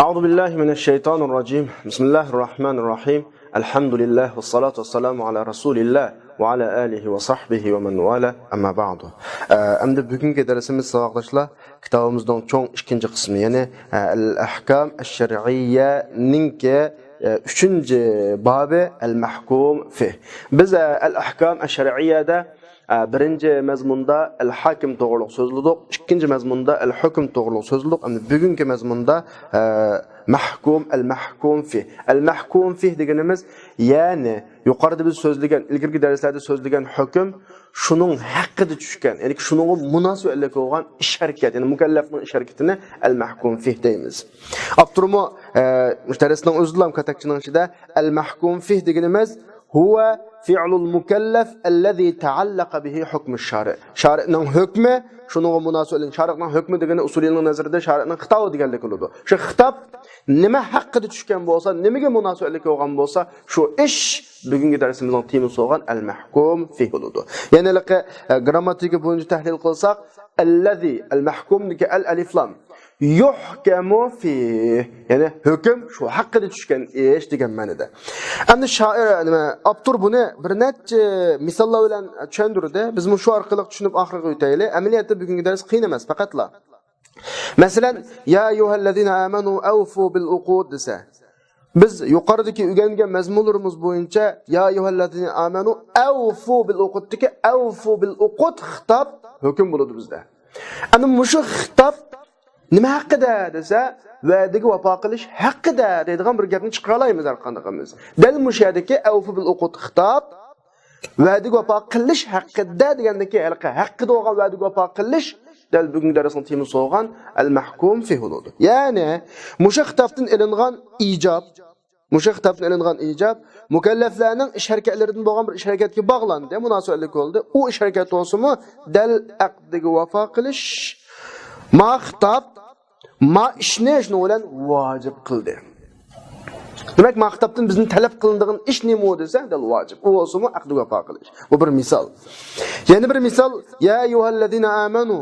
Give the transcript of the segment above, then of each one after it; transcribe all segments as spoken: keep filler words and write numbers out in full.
أعوذ بالله من الشيطان الرجيم. بسم الله الرحمن الرحيم. الحمد لله والصلاة والسلام على رسول الله وعلى آله وصحبه ومن والاه. أما بعد. ئە، ئەمدى بۈگۈنكى دەرسىمىز، ساۋاقداشلار، كىتابىمىزنىڭ چوڭ ئىككىنچى قىسمى، يەنى، ئە، ئەل-ئەھكام ئەش-شەرئىييەنىڭكى، ئە، ئۈچىنچى بابى، ئەل-مەھكۇم فىھ. بىز، ئە، ئەل-ئەھكام ئەش-شەرئىييەدە ئە، بىرىنچى مەزمۇندا ئەل-ھاكىم توغرۇلۇق سۆزلىدۇق، ئىككىنچى مەزمۇندا ئەل-ھۆكۈم توغرۇلۇق سۆزلىدۇق، ئەمدى بۈگۈنكى مەزمۇندا، ئە، مەھكۇم، ئەل-مەھكۇم فىھ. ئەل-مەھكۇم فىھ دېگىنىمىز، يەنى يۇقىرىدا بىز سۆزلىگەن، ئىلگىرىكى دەرسلەردە سۆزلىگەن ھۆكۈم شۇنىڭ ھەققىدە چۈشكەن، يەنى شۇنىڭغا مۇناسىۋەتلىك بولغان ئىش-ھەرىكەت، يەنى مۇكەللەپنىڭ ئىش-ھەرىكىتىنى ئەل-مەھكۇم فىھ دەيمىز. ئاپتورمۇ، ئە، مۇشۇ دەرسنىڭ ئۆزىدىلا كاتەكچىنىڭ ئىچىدە ئەل-مەھكۇم فىھ دېگىنىمىز، ھۇۋە فىئلۇل مۇكەللەف ئەللەزى تەئەللەقە بىھى ھۇكمۇش شارىئ. شارىئنىڭ ھۆكمى، شۇنىڭغا مۇناسىۋەتلىك. شارىئنىڭ ھۆكمى دېگىنى ئۇسۇلىينىڭ نەزىرىدە شارىئنىڭ خىتابى دېگەنلىك بولىدۇ. شۇ خىتاب نېمە ھەققىدە چۈشكەن بولسا، نېمىگە مۇناسىۋەتلىك بولغان بولسا، شۇ ئىش بۈگۈنكى دەرسىمىزنىڭ تېمىسى بولغان ئەل-مەھكۇم فىھ بولىدۇ. يەنى ھېلىقى، ئە، گرامماتىكا بويىچە تەھلىل قىلساق، ئەللەزى، ئەل-مەھكۇمدىكى ئەل ئەلىفلام. يۇھكەمۇ فىھ، يەنى ھۆكۈم شۇ ھەققىدە چۈشكەن ئىش دېگەن مەنىدە. ئەمدى شائىر، نېمە، ئاپتور بۇنى بىر نەچچە مىساللار بىلەن چۈشەندۈردى. بىزمۇ شۇ ئارقىلىق چۈشىنىپ ئاخىرىغا ئۆتەيلى. ئەمەلىيەتتە بۈگۈنكى دەرس قىيىن ئەمەس، پەقەتلا. مەسىلەن، يا ئەييۇھەللەزىنە ئامەنۇ ئەۋفۇ بىل ئۇقۇد دېسە، بىز يۇقىرىدىكى ئۆگەنگەن مەزمۇنلىرىمىز بويىچە يا ئەييۇھەللەزىنە ئامەنۇ ئەۋفۇ بىل ئۇقۇدتىكى ئەۋفۇ بىل ئۇقۇد خىتاب ھۆكۈم بولىدۇ بىزدە. ئەمدى مۇشۇ خىتاب نېمە ھەققىدە دېسە، ۋەدىگە ۋاپا قىلىش ھەققىدە دەيدىغان بىر گەپنى چىقىرالايمىز ھەر قاندىقىمىز. دەل مۇشۇ يەردىكى ئەۋفۇ بىل ئۇقۇد خىتاب ۋەدىگە ۋاپا قىلىش ھەققىدە دېگەندىكى ھېلىقى ھەققىدە بولغان ۋەدىگە ۋاپا قىلىش دەل بۈگۈنكى دەرسنىڭ تېمىسى بولغان ئەل-مەھكۇم فىھ بولىدۇ. يەنى مۇشۇ خىتابتىن ئېلىنغان ئىجاب، مۇشۇ خىتابتىن ئېلىنغان ئىجاب مۇكەللەفلەرنىڭ ئىش-ھەرىكەتلىرىدىن بولغان بىر ئىش-ھەرىكەتكە باغلاندى، مۇناسىۋەتلىك بولدى. ئۇ ئىش-ھەرىكەت بولسىمۇ دەل ئەقدىگە ۋاپا قىلىش. ما خىتاب ما ئىشنى شۇنىڭ بىلەن ۋاجىپ قىلدى. دېمەك، ما خىتابتىن بىزدىن تەلەپ قىلىنىدىغان ئىش نېمە دېسە، دەل ۋاجىپ. ئۇ بولسىمۇ ئەقدىگە ۋاپا قىلىش. بۇ بىر مىسال. يەنە بىر مىسال، يا ئەييۇھەللەزىنە ئامەنۇ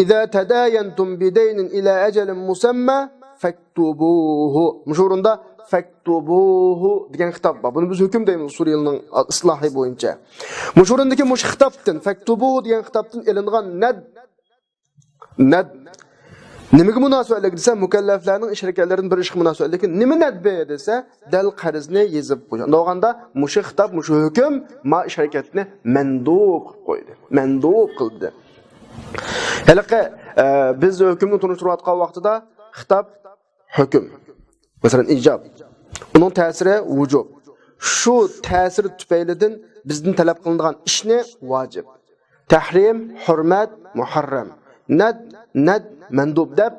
ئىزا تەدايەنتۇم بىدەينىن ئىلا ئەجەلىن مۇسەمما فەكتۇبۇھۇ. مۇشۇ ئورۇندا فەكتۇبۇھۇ دېگەن خىتاب بار. بۇنى بىز ھۆكۈم دەيمىز ئۇسۇلىينىڭ ئىسلاھى بويىچە. مۇشۇ ئورۇندىكى مۇشۇ خىتابتىن، فەكتۇبۇھۇ دېگەن خىتابتىن ئېلىنغان نەد نەد نېمىگە مۇناسىۋەتلىك دېسە، مۇكەللەپلەرنىڭ ئىش-ھەرىكەتلىرىدىن بىر ئىشقا مۇناسىۋەتلىك. نېمە نەدبى دېسە، دەل قەرزنى يېزىپ قويۇش. ئۇنداق بولغاندا مۇشۇ خىتاب، مۇشۇ ھۆكۈم ما ئىش-ھەرىكەتنى مەندۇب قىلىپ قويدى. مەندۇب قىلدى. ھېلىقى، ئە، بىز ھۆكۈمنى تونۇشتۇرۇۋاتقان ۋاقتىدا خىتاب ھۆكۈم. مەسىلەن، ئىجاب. ئۇنىڭ تەسىرى ۋۇجۇب. شۇ تەسىر تۈپەيلىدىن بىزدىن تەلەپ قىلىنىدىغان ئىشنى ۋاجىپ. تەھرىم، ھۆرمەت، مۇھەررەم. نەد، نەد، مەندۇب دەپ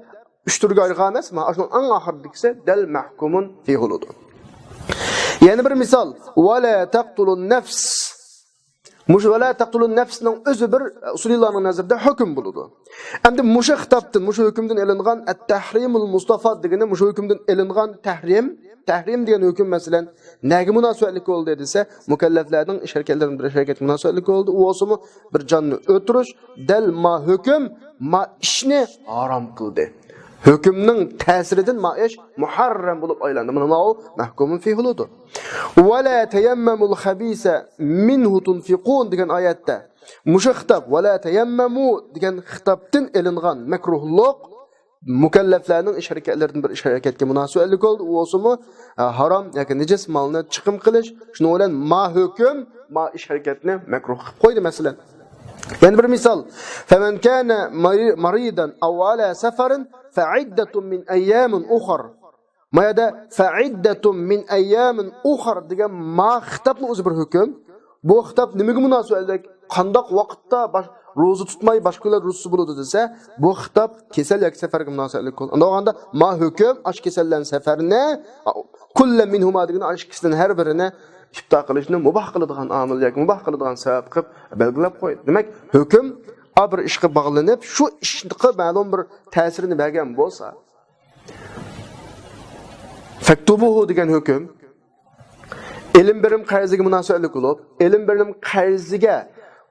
ئۈچ تۈرگە ئايرىغان ئەمەس، مانا شۇنىڭ ئەڭ ئاخىرىدىكىسى دەل مەھكۇمۇن فىھ بولىدۇ. يەنە بىر مىسال، ۋەلا تەقتۇلۇن نەفس. مۇشۇ ۋەلا تەقتۇلۇن نەفسنىڭ ئۆزى بىر ئۇسۇلىيلارنىڭ نەزىرىدە ھۆكۈم بولىدۇ. ئەمدى مۇشۇ خىتابتىن، مۇشۇ ھۆكۈمدىن ئېلىنغان ئەت-تەھرىمۇل مۇستەفاد دېگىنى مۇشۇ ھۆكۈمدىن ئېلىنغان تەھرىم، تەھرىم دېگەن ھۆكۈم، مەسىلەن، نەگە مۇناسىۋەتلىك بولدى دېسە، مۇكەللەپلەرنىڭ ئىش-ھەرىكەتلىرىنىڭ بىر ئىش-ھەرىكەتكە مۇناسىۋەتلىك بولدى. ئۇ بولسىمۇ بىر جاننى ئۆلتۈرۈش، دەل ما ھۆكۈم ما ئىشنى ھارام قىلدى. ھۆكۈمنىڭ تەسىرىدىن ما ئىش مۇھەررەم بولۇپ ئايلاندى. مانا ماۋۇ مەھكۇمۇن فىھ بولىدۇ. ۋەلا تەيەممەمۇل خەبىسە مىنھۇ تۇنفىقۇن دېگەن ئايەتتە مۇشۇ خىتاب، ۋەلا تەيەممەمۇ دېگەن خىتابتىن ئېلىنغان مەكرۇھلۇق مۇكەللەپلەرنىڭ ئىش-ھەرىكەتلىرىدىن بىر ئىش-ھەرىكەتكە مۇناسىۋەتلىك بولدى. ئۇ بولسىمۇ، ئە، ھارام ياكى نىجىس مالنى چىقىم قىلىش. شۇنىڭ بىلەن ما ھۆكۈم ما ئىش-ھەرىكەتنى مەكرۇھ قىلىپ قويدى، مەسىلەن. يەنە بىر مىسال، فەمەن كانە مەرى-، مەرىدەن ئەۋ ئەلا سەفەرىن فەئىددەتۇن مىن ئەييامىن ئۇخەر. ما يەردە فەئىددەتۇن مىن ئەييامىن ئۇخەر دېگەن ما خىتابنىڭ ئۆزى بىر ھۆكۈم. بۇ خىتاب نېمىگە مۇناسىۋەتلىك؟ قانداق ۋاقىتتا باش-، روزا تۇتماي باشقا كۈنلەردە روزىسى بولىدۇ دېسە، بۇ خىتاب كېسەل ياكى سەپەرگە مۇناسىۋەتلىك بولىدۇ. ئۇنداق بولغاندا ما ھۆكۈم ئاشۇ كېسەللەرنى، سەپەرنى، كۇللەن مىنھۇما دېگىنى ئاشۇ ئىككىسىدىن ھەر بىرىنى ئىپتا قىلىشنى مۇباھ قىلىدىغان ئامىل ياكى مۇباھ قىلىدىغان سەۋەب قىلىپ بەلگىلەپ قويدى. دېمەك، ھۆكۈم ئا بىر ئىشقا باغلىنىپ، شۇ ئىشقا مەلۇم بىر تەسىرىنى بەرگەن بولسا، فەكتۇبۇھۇ دېگەن ھۆكۈم ئېلىم بېرىم قەرزىگە مۇناسىۋەتلىك بولۇپ، ئېلىم بېرىم قەرزىگە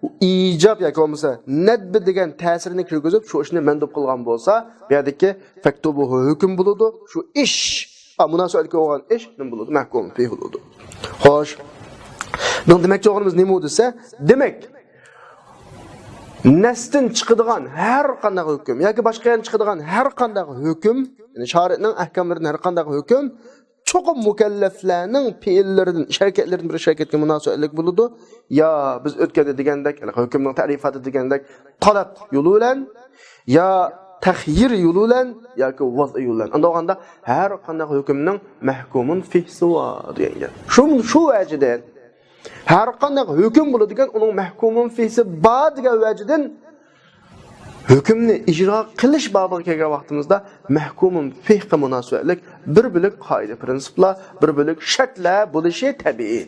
ئىجاب ياكى بولمىسا نەدبى دېگەن تەسىرنى كىرگۈزۈپ، شۇ ئىشنى مەندۇب قىلغان بولسا، بۇ يەردىكى فەكتۇبۇھۇ ھۆكۈم بولىدۇ. شۇ ئىش، ئا، مۇناسىۋەتلىك بولغان ئىش نېمە بولىدۇ؟ مەھكۇم فىھ بولىدۇ. خوش. بۇنىڭ دېمەكچى بولغىنىمىز نېمە دېسە، دېمەك، نەستىن چىقىدىغان ھەر قانداق ھۆكۈم ياكى باشقا يەردىن چىقىدىغان ھەر قانداق ھۆكۈم، يەنى شارىئنىڭ ئەھكاملىرىدىن ھەر قانداق ھۆكۈم چوقۇم مۇكەللەپلەرنىڭ پېئىللىرىدىن، ئىش ھەرىكەتلىرىدىن بىر ئىش ھەرىكەتكە مۇناسىۋەتلىك بولىدۇ. يا بىز ئۆتكەندە دېگەندەك، ھۆكۈمنىڭ تەرىپاتى دېگەندەك، تەلەپ يولى بىلەن، يا تەخيىر يولى بىلەن، ياكى ۋەز يولى بىلەن. ئاندىن ئالغاندا ھەر قانداق ھۆكۈمنىڭ مەھكۇمۇن فىھسى بار دېگەن گەپ. شۇ، شۇ ۋەجىدىن ھەر قانداق ھۆكۈم بولىدىكەن، ئۇنىڭ مەھكۇمۇن فىھسى بار دېگەن ۋەجىدىن ھۆكۈمنى ئىجرا قىلىش بابىغا كەلگەن ۋاقتىمىزدا مەھكۇمۇن فىھقا مۇناسىۋەتلىك بىر بۆلەك قائىدە پىرىنسىپلار، بىر بۆلەك شەرتلەر بولۇشى تەبىئىي.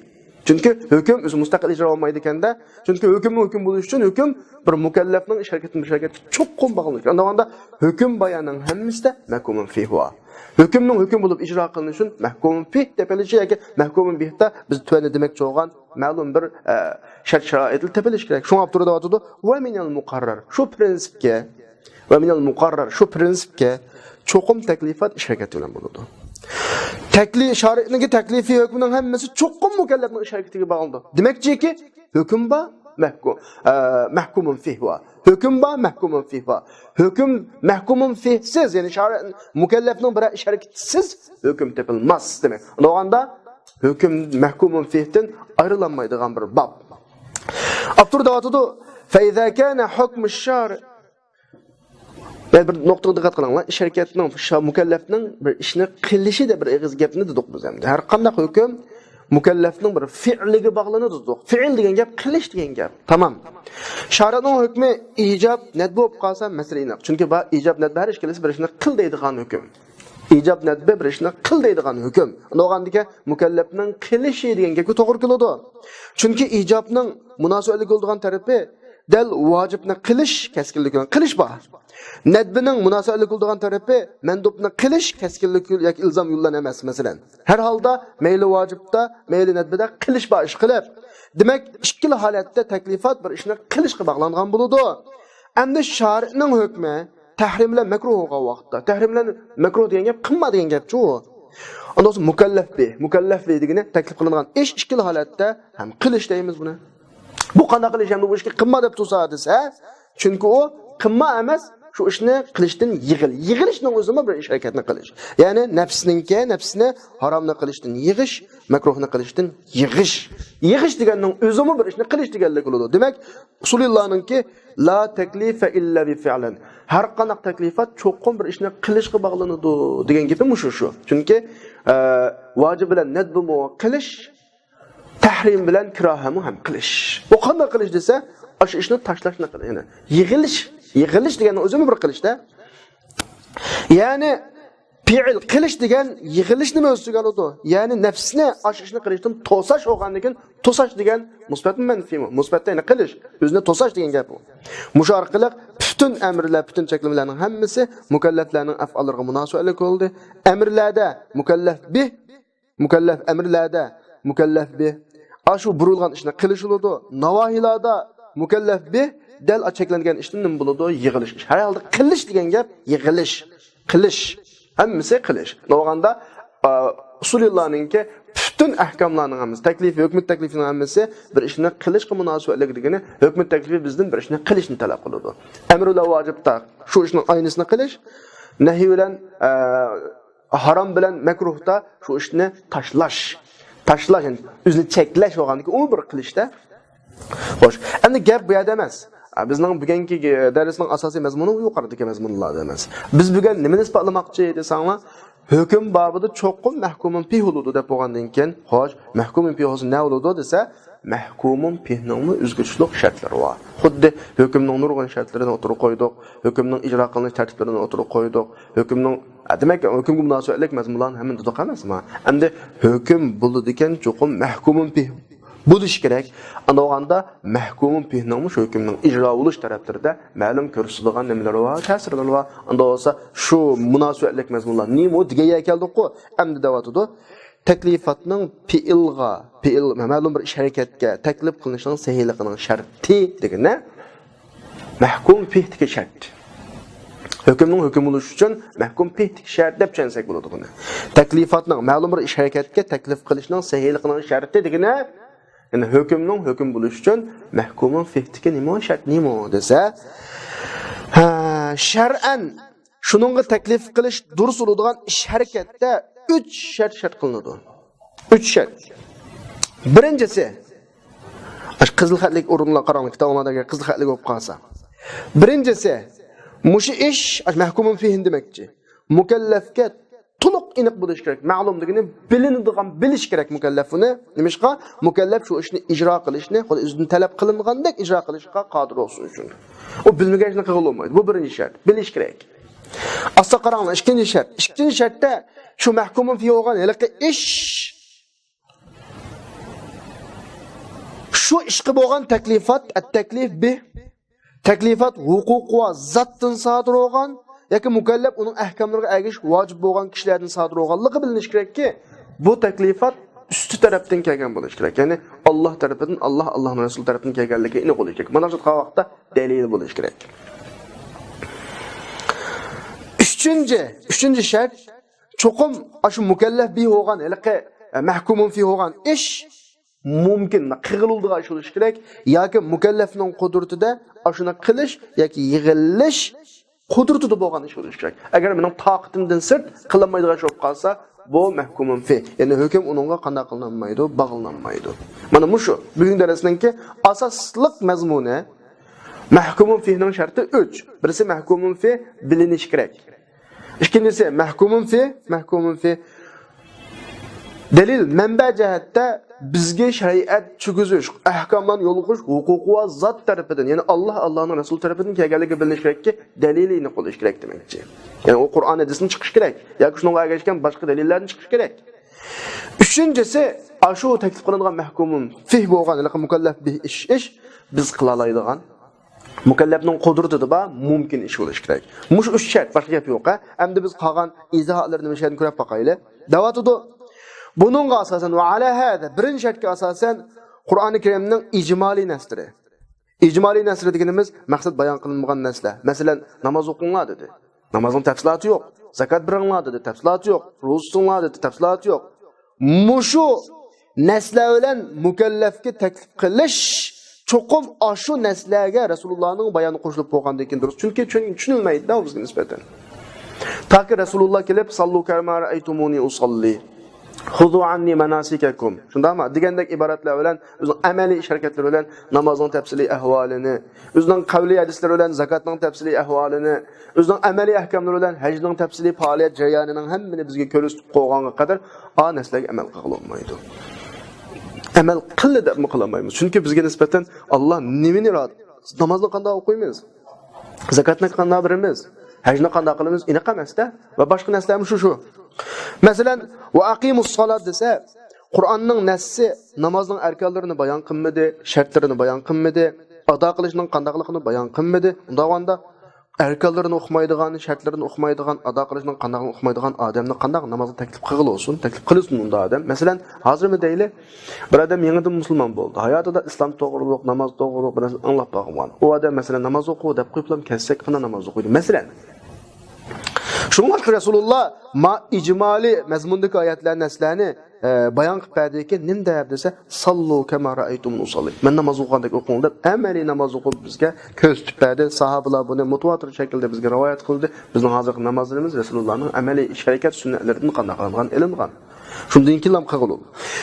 چۈنكى ھۆكۈم ئۆزى مۇستەقىل ئىجرا بولمايدىكەندە، چۈنكى ھۆكۈممۇ ھۆكۈم بولۇش ئۈچۈن ھۆكۈم بىر مۇكەللەپنىڭ ئىش ھەرىكىتىدىن بىر ھەرىكەتكە چوقۇم باغلىنىدىكەن. ئاندىن ئالغاندا ھۆكۈم باياننىڭ ھەممىسىدە مەھكۇمۇن فىھ بار. ھۆكۈمنىڭ ھۆكۈم بولۇپ ئىجرا قىلىنىشى ئۈچۈن مەھكۇمۇن فىھ تېپىلىشى ياكى مەھكۇمۇن بىھدا بىز تۆۋەندە دېمەكچى بولغان مەلۇم بىر، ئە، شەرت-شارائىتلار تېپىلىشى كېرەك. شۇڭا ئاپتور دەۋاتىدۇ، ۋە مىنەل مۇقەررەر. شۇ پىرىنسىپكە، ۋە مىنەل مۇقەررەر. شۇ پىرىنسىپكە چوقۇم تەكلىپات ئىش ھەرىكەتى بىلەن بولىدۇ. تەكلى-، شارىئنىڭكى تەكلىپى ھۆكمىنىڭ ھەممىسى چوقۇم مۇكەللەپنىڭ ئىش ھەرىكىتىگە باغلىنىدۇ. دېمەكچىكى، ھۆكۈم بار، مەھكۇم، ئە، مەھكۇمۇن فىھ بار. ھۆكۈم بار، مەھكۇمۇن فىھ بار. ھۆكۈم مەھكۇمۇن فىھسىز، يەنى شارىئ، مۇكەللەپنىڭ بىرەر ئىش ھەرىكىتىسىز ھۆكۈم تېپىلماس دېمەك. ئاندىن ھۆكۈم مەھكۇمۇن فىھتىن ئايرىلالمايدىغان بىر باب. ئاپتور دەۋاتىدۇ، فەئىزا كانە ھۇكمۇ شارىئ. مەن بىر نۇقتىغا دىققەت قىلىڭلار. ئىش ھەرىكەتنىڭ، شا-، مۇكەللەپنىڭ بىر ئىشنى قىلىشى دەپ بىر ئېغىز گەپنى دېدۇق بىز ئەمدى. ھەر قانداق ھۆكۈم مۇكەللەپنىڭ بىر فېئلىگە باغلىنىدۇ دېدۇق. فېئىل دېگەن گەپ قىلىش دېگەن گەپ. تامام. شارىئنىڭ ھۆكمى ئىجاب، نەدبى بولۇپ قالسا مەسىلە ئېنىق. چۈنكى بار ئىجاب، نەدبى ھەر ئىككىلىسى بىر ئىشنى قىل دەيدىغان ھۆكۈم. ئىجاب، نەدبى بىر ئىشنى قىل دەيدىغان ھۆكۈم. ئۇنداقكەن مۇكەللەپنىڭ قىلىشى دېگەن گەپكە توغرا كېلىدۇ. چۈنكى ئىجابنىڭ مۇناسىۋەتلىك بولىدىغان تەرىپى دەل ۋاجىپنى قىلىش كەسكىنلىك بىلەن قىلىش بار. نەدبىنىڭ مۇناسىۋەتلىك بولىدىغان تەرىپى مەندۇبنى قىلىش كەسكىنلىك يول ياكى ئىلزام يول بىلەن ئەمەس، مەسىلەن. ھەر ھالدا مەيلى ۋاجىپتا، مەيلى نەدبىدە قىلىش بار ئىش قىلىپ. دېمەك، ئىككىلا ھالەتتە تەكلىپات بىر ئىشنى قىلىشقا باغلانغان بولىدۇ. ئەمدى شارىئنىڭ ھۆكمى تەھرىم بىلەن مەكرۇھ بولغان ۋاقىتتا، تەھرىم بىلەن مەكرۇھ دېگەن گەپ قىلما دېگەن گەپچۇ ئۇ. ئاندىن سوڭ مۇكەللەف بىھ، مۇكەللەف بىھ دېگىنى تەكلىپ قىلىنغان ئىش ئىككىلا ھالەتتە ھەم قىلىش دەيمىز بۇنى. بۇ قانداق قىلىش ئەمدى بۇ ئىشنى قىلما دەپ تۇرسا دېسە، چۈنكى ئۇ قىلما ئەمەس، شۇ ئىشنى قىلىشتىن يىغىل. يىغىلىشنىڭ ئۆزىمۇ بىر ئىش ھەرىكەتنى قىلىش. يەنى نەپسنىڭكى، نەپسنى ھارامنى قىلىشتىن يىغىش، مەكرۇھنى قىلىشتىن يىغىش. يىغىش دېگەننىڭ ئۆزىمۇ بىر ئىشنى قىلىش دېگەنلىك بولىدۇ. دېمەك، ئۇسۇلىللارنىڭكى لا تەكلىفە ئىللا بىفىئلىن. ھەر قانداق تەكلىپات چوقۇم بىر ئىشنى قىلىشقا باغلىنىدۇ دېگەن گېپى مۇشۇ شۇ. چۈنكى، ئە، ۋاجىب بىلەن نەدبىمۇ قىلىش، تەھرىم بىلەن كىراھەمۇ ھەم قىلىش. ئۇ قانداق قىلىش دېسە، ئاشۇ ئىشنى تاشلاشنى قىلىش. يەنى يىغىلىش، يىغىلىش دېگەننىڭ ئۆزىمۇ بىر قىلىشتا. يەنى پېئىل قىلىش دېگەن يىغىلىشنىمۇ ئۆز ئىچىگە ئالىدۇ. يەنى نەپسنى ئاشۇ ئىشنى قىلىشتىن توساش بولغاندىن كېيىن، توساش دېگەن مۇسبەتمۇ مەنفىيمۇ؟ مۇسبەتتە يەنى قىلىش، ئۆزىنى توساش دېگەن گەپ ئۇ. مۇشۇ ئارقىلىق پۈتۈن ئەمرلەر، پۈتۈن چەكلىمىلەرنىڭ ھەممىسى مۇكەللەپلەرنىڭ ئەفئاللىرىغا مۇناسىۋەتلىك بولدى. ئەمرلەردە مۇكەللەف بىھ، مۇكەللەف ئەمرلەردە مۇكەللەف بىھ ئاشۇ بۇيرۇلغان ئىشنى قىلىش بولىدۇ. ناۋاھىلاردا مۇكەللەف بىھ دەل چەكلەنگەن ئىشتىن نېمە بولىدۇ؟ يىغىلىش. ھەر ھالدا قىلىش دېگەن گەپ يىغىلىش. قىلىش. ھەممىسى قىلىش. بولغاندا، ئا، ئۇسۇلىللارنىڭكى پۈتۈن ئەھكاملارنىڭ ھەممىسى، تەكلىپ، ھۆكمىت تەكلىپىنىڭ ھەممىسى بىر ئىشنى قىلىشقا مۇناسىۋەتلىك دېگىنى، ھۆكمىت تەكلىپى بىزدىن بىر ئىشنى قىلىشنى تەلەپ قىلىدۇ. ئەمرۇ بىلەن ۋاجىپتا شۇ ئىشنىڭ ئاينىسىنى قىلىش، نەھى بىلەن، ئا، ھارام بىلەن مەكرۇھتا شۇ ئىشنى تاشلاش. تاشلاش، يەنى ئۆزىنى چەكلەش بولغاندىكىن ئۇمۇ بىر قىلىشتا. خوش، ئەمدى گەپ بۇ يەردە ئەمەس. ئا، بىزنىڭ بۈگۈنكى، ئە، دەرسنىڭ ئاساسىي مەزمۇنى يۇقىرىدىكى مەزمۇنلاردا ئەمەس. بىز بۈگۈن نېمىنى ئىسپاتلىماقچى دېسەڭلار، ھۆكۈم بابىدا چوقۇم مەھكۇمۇن پىھ بولىدۇ دەپ بولغاندىن كېيىن، خوش، مەھكۇمۇن پىھ بولسا نە بولىدۇ دېسە، مەھكۇمۇن پىھنىڭمۇ ئۆزگىچىلىك شەرتلىرى بار. خۇددى ھۆكۈمنىڭ نۇرغۇن شەرتلىرىنى ئوتتۇرىغا قويدۇق، ھۆكۈمنىڭ ئىجرا قىلىنىش تەرتىپلىرىنى ئوتتۇرىغا قويدۇق، ھۆكۈمنىڭ، ھە، دېمەك، ھۆكۈمگە مۇناسىۋەتلىك مەزمۇنلارنى ھەممىنى دېدۇق ئەمەسمۇ؟ ئەمدى ھۆكۈم بولىدىكەن چوقۇم مەھكۇمۇن پىھ بولۇشى كېرەك. ئاندىن بولغاندا مەھكۇمۇن پىھنىڭمۇ شۇ ھۆكۈمنىڭ ئىجرا بولۇش تەرەپلىرىدە مەلۇم كۆرسىتىدىغان نېمىلىرى بار، تەسىرلىرى بار. ئاندىن بولسا شۇ مۇناسىۋەتلىك مەزمۇنلار نېمە دېگەن يەرگە كەلدۇققۇ، ئەمدى دەۋاتىدۇ. تەكلىپاتنىڭ پېئىلغا، پېئىل، مەلۇم بىر ئىش ھەرىكەتكە تەكلىپ قىلىنىشىنىڭ سەھىھلىقىنىڭ شەرتى دېگىنى مەھكۇم فىھتىكى شەرت. ھۆكۈمنىڭ ھۆكۈم بولۇشى ئۈچۈن مەھكۇم فىھتىكى شەرت دەپ چۈشەنسەك بولىدۇ بۇنى. تەكلىپاتنىڭ، مەلۇم بىر ئىش ھەرىكەتكە تەكلىپ قىلىشنىڭ سەھىھلىقىنىڭ شەرتى دېگىنى، يەنى ھۆكۈمنىڭ ھۆكۈم بولۇشى ئۈچۈن مەھكۇمۇن فىھتىكى نېمە شەرت، نېمە دېسە، ھە، شەرئەن شۇنىڭغا تەكلىپ قىلىش دۇرۇس بولىدىغان ئىش ھەرىكەتتە ئۈچ شەرت شەرت قىلىنىدۇ. ئۈچ شەرت. بىرىنچىسى، ئاشۇ قىزىل خەتلىك ئورۇنلار قاراڭلار، كىتابىڭلاردا قىزىل خەتلىك بولۇپ قالسا. بىرىنچىسى، مۇشۇ ئىش، ئاشۇ مەھكۇمۇن فىھنى دېمەكچى، مۇكەللەفكە تولۇق ئېنىق بولۇش كېرەك. مەلۇم دېگىنى بىلىنىدىغان، بىلىش كېرەك مۇكەللەپ بۇنى. نېمىشقا؟ مۇكەللەپ شۇ ئىشنى ئىجرا قىلىشنى، خۇددى ئۆزىدىن تەلەپ قىلىنغاندەك ئىجرا قىلىشقا قادىر بولسۇن ئۈچۈن. ئۇ بىلمىگەن ئىشنى قىلغىلى بولمايدۇ. بۇ بىرىنچى شەرت. بىلىش كېرەك. ئاستا قاراڭلار، ئىككىنچى شەرت. ئىككىنچى شەرتتە شۇ مەھكۇمۇن فى بولغان ھېلىقى ئىش، شۇ ئىشقا بولغان تەكلىپات، ئەت-تەكلىپ بى، تەكلىپات ھوقۇقى ۋە زاتتىن سادىر بولغان ياكى مۇكەللەپ ئۇنىڭ ئەھكاملىرىغا ئەگىشىش ۋاجىپ بولغان كىشىلەردىن سادىر بولغانلىقى بىلىنىشى كېرەككى، بۇ تەكلىپات ئۈستى تەرەپتىن كەلگەن بولۇشى كېرەك. يەنى ئاللاھ تەرىپىدىن، ئاللاھ، ئاللاھنىڭ رەسۇلى تەرىپىدىن كەلگەنلىكى ئېنىق بولۇشى كېرەك. مانا شۇ قاۋاقتا دەلىل بولۇشى كېرەك. ئۈچىنچى، ئۈچىنچى شەرت، چوقۇم ئاشۇ مۇكەللەپ بى بولغان ھېلىقى، ئە، مەھكۇمۇن فى بولغان ئىش مۇمكىن، قىلغىلى بولىدىغان ئىش بولۇشى كېرەك ياكى مۇكەللەپنىڭ قۇدرىتىدە ئاشۇنى قىلىش ياكى يىغىلىش قۇدرىتىدە بولغان ئىش بولۇشى كېرەك. ئەگەر مېنىڭ تاقىتىمدىن سىرت قىلالمايدىغان ئىش بولۇپ قالسا، بۇ مەھكۇمۇن فى، يەنى ھۆكۈم ئۇنىڭغا قانداق قىلىنالمايدۇ؟ باغلىنالمايدۇ. مانا مۇشۇ بۈگۈنكى دەرسنىڭكى ئاساسلىق مەزمۇنى. مەھكۇمۇن فىنىڭ شەرتى ئۈچ. بىرسى مەھكۇمۇن فى بىلىنىشى كېرەك. ئىككىنچىسى، مەھكۇمۇن فى، مەھكۇمۇن فى دەلىل، مەنبە جەھەتتە بىزگە شەرىئەت چۈشۈرۈش، ئەھكاملارنى يولغا قويۇش ھوقۇقى ۋە زات تەرىپىدىن، يەنى ئاللاھ، ئاللاھنىڭ رەسۇلى تەرىپىدىن كەلگەنلىكى بىلىنىشى كېرەككى، دەلىلى ئېنىق بولۇشى كېرەك دېمەكچى. يەنى ئۇ قۇرئان ھەدىستىن چىقىشى كېرەك ياكى شۇنىڭغا ئەگەشكەن باشقا دەلىللەردىن چىقىشى كېرەك. ئۈچىنچىسى، ئاشۇ تەكلىپ قىلىنغان مەھكۇمۇن فى بولغان ھېلىقى مۇكەللەپ بى ئىش، ئىش بىز قىلالايدىغان، مۇكەللەپنىڭ قۇدرىتىدە بار مۇمكىن ئىش بولۇشى كېرەك. مۇشۇ ئۈچ شەرت، باشقا گەپ يوق. ھە، ئەمدى بىز قالغان ئىزاھاتلىرىنى مۇشۇ يەردىن كۆرۈپ باقايلى. دەۋاتىدۇ. بۇنىڭغا ئاساسەن، ۋە ئەلا ھازا، بىرىنچى شەرتكە ئاساسەن، قۇرئانى كەرىمنىڭ ئىجمالىي نەسلىرى. ئىجمالىي نەسلىرى دېگىنىمىز مەقسەت بايان قىلىنمىغان نەسلەر. مەسىلەن، ناماز ئوقۇڭلار دېدى. نامازنىڭ تەپسىلاتى يوق. زاكات بېرىڭلار دېدى. تەپسىلاتى يوق. روزا تۇتۇڭلار دېدى. تەپسىلاتى يوق. مۇشۇ نەسلەر بىلەن مۇكەللەفكە تەكلىپ قىلىش چوقۇم ئاشۇ نەسلەرگە رەسۇلۇللانىڭ بايانى قوشۇلۇپ بولغاندىن كېيىن دۇرۇس. چۈنكى چۈشەن-، چۈشىنىلمەيدۇ بىزگە نىسبەتەن. تاكى رەسۇلۇللا كېلىپ، ساللۇ كەما رەئەيتۇمۇنى ئۇساللى. خۇزۇ ئەننى مەناسىكەكۇم. شۇنداقمۇ؟ دېگەندەك ئىبارەتلەر بىلەن، ئۆزىنىڭ ئەمەلىي ئىش ھەرىكەتلىرى بىلەن نامازنىڭ تەپسىلىي ئەھۋالىنى، ئۆزىنىڭ قەۋلىي ھەدىسلىرى بىلەن زاكاتنىڭ تەپسىلىي ئەھۋالىنى، ئۆزىنىڭ ئەمەلىي ئەھكاملىرى بىلەن ھەجنىڭ تەپسىلىي پائالىيەت جەريانىنىڭ ھەممىنى بىزگە كۆرسىتىپ قويغانغا قەدەر، ئا نەرسىلەرگە ئەمەل قىلغىلى بولمايدۇ. ئەمەل قىلدى دەپمۇ قىلالمايمىز. چۈنكى بىزگە نىسبەتەن ئاللا نېمىنى ئىرادە، نامازنى قانداق ئوقۇيمىز؟ زاكاتنى قانداق بېرىمىز؟ ھەجنى قانداق قىلىمىز؟ ئېنىق ئەمەس-دە. ۋە باشقا نەرسىلەرمۇ شۇ، شۇ. مەسىلەن، ۋە ئەقىمۇس سالات دېسە، قۇرئاننىڭ نەسسى نامازنىڭ ئەركانلىرىنى بايان قىلمىدى، شەرتلىرىنى بايان قىلمىدى، ئادا قىلىشنىڭ قانداقلىقىنى بايان قىلمىدى. ئۇنداق بولغاندا، ئەركانلىرىنى ئۇقمايدىغان، شەرتلىرىنى ئۇقمايدىغان، ئادا قىلىشنىڭ قانداقلىقىنى ئۇقمايدىغان ئادەمنى قانداق نامازغا تەكلىپ قىلغىلى بولسۇن؟ تەكلىپ قىلسۇن ئۇنداق ئادەم. مەسىلەن، ھازىرمۇ دەيلى، بىر ئادەم يېڭىدىن مۇسۇلمان بولدى. ھاياتىدا ئىسلام توغرۇلۇق، ناماز توغرۇلۇق بىر نەرسىنى ئاڭلاپ باقمىغان. ئۇ ئادەم، مەسىلەن، ناماز ئوقۇ دەپ قويۇپلا كەتسەك، قانداق ناماز ئوقۇيدۇ؟ مەسىلەن، شۇڭلاشقا رەسۇلۇللا ما ئىجمالىي مەزمۇندىكى ئايەتلەر، نەرسىلەرنى، ئە، بايان قىلىپ بەردىكى، نېمە دەپ دېسە، ساللۇ كەما رەئەيتۇمۇنى ئۇساللى. مەن ناماز ئوقۇغاندەك ئوقۇڭ دەپ، ئەمەلىي ناماز ئوقۇپ بىزگە كۆرسىتىپ بەردى. ساھابىلار بۇنى مۇتەۋاتىر شەكىلدە بىزگە رىۋايەت قىلدى. بىزنىڭ ھازىرقى نامازلىرىمىز رەسۇلۇللانىڭ ئەمەلىي ئىش ھەرىكەت سۈننەتلىرىدىن قانداق ئالغان، ئېلىنغان. شۇندىن كېيىن قىلغۇلۇق.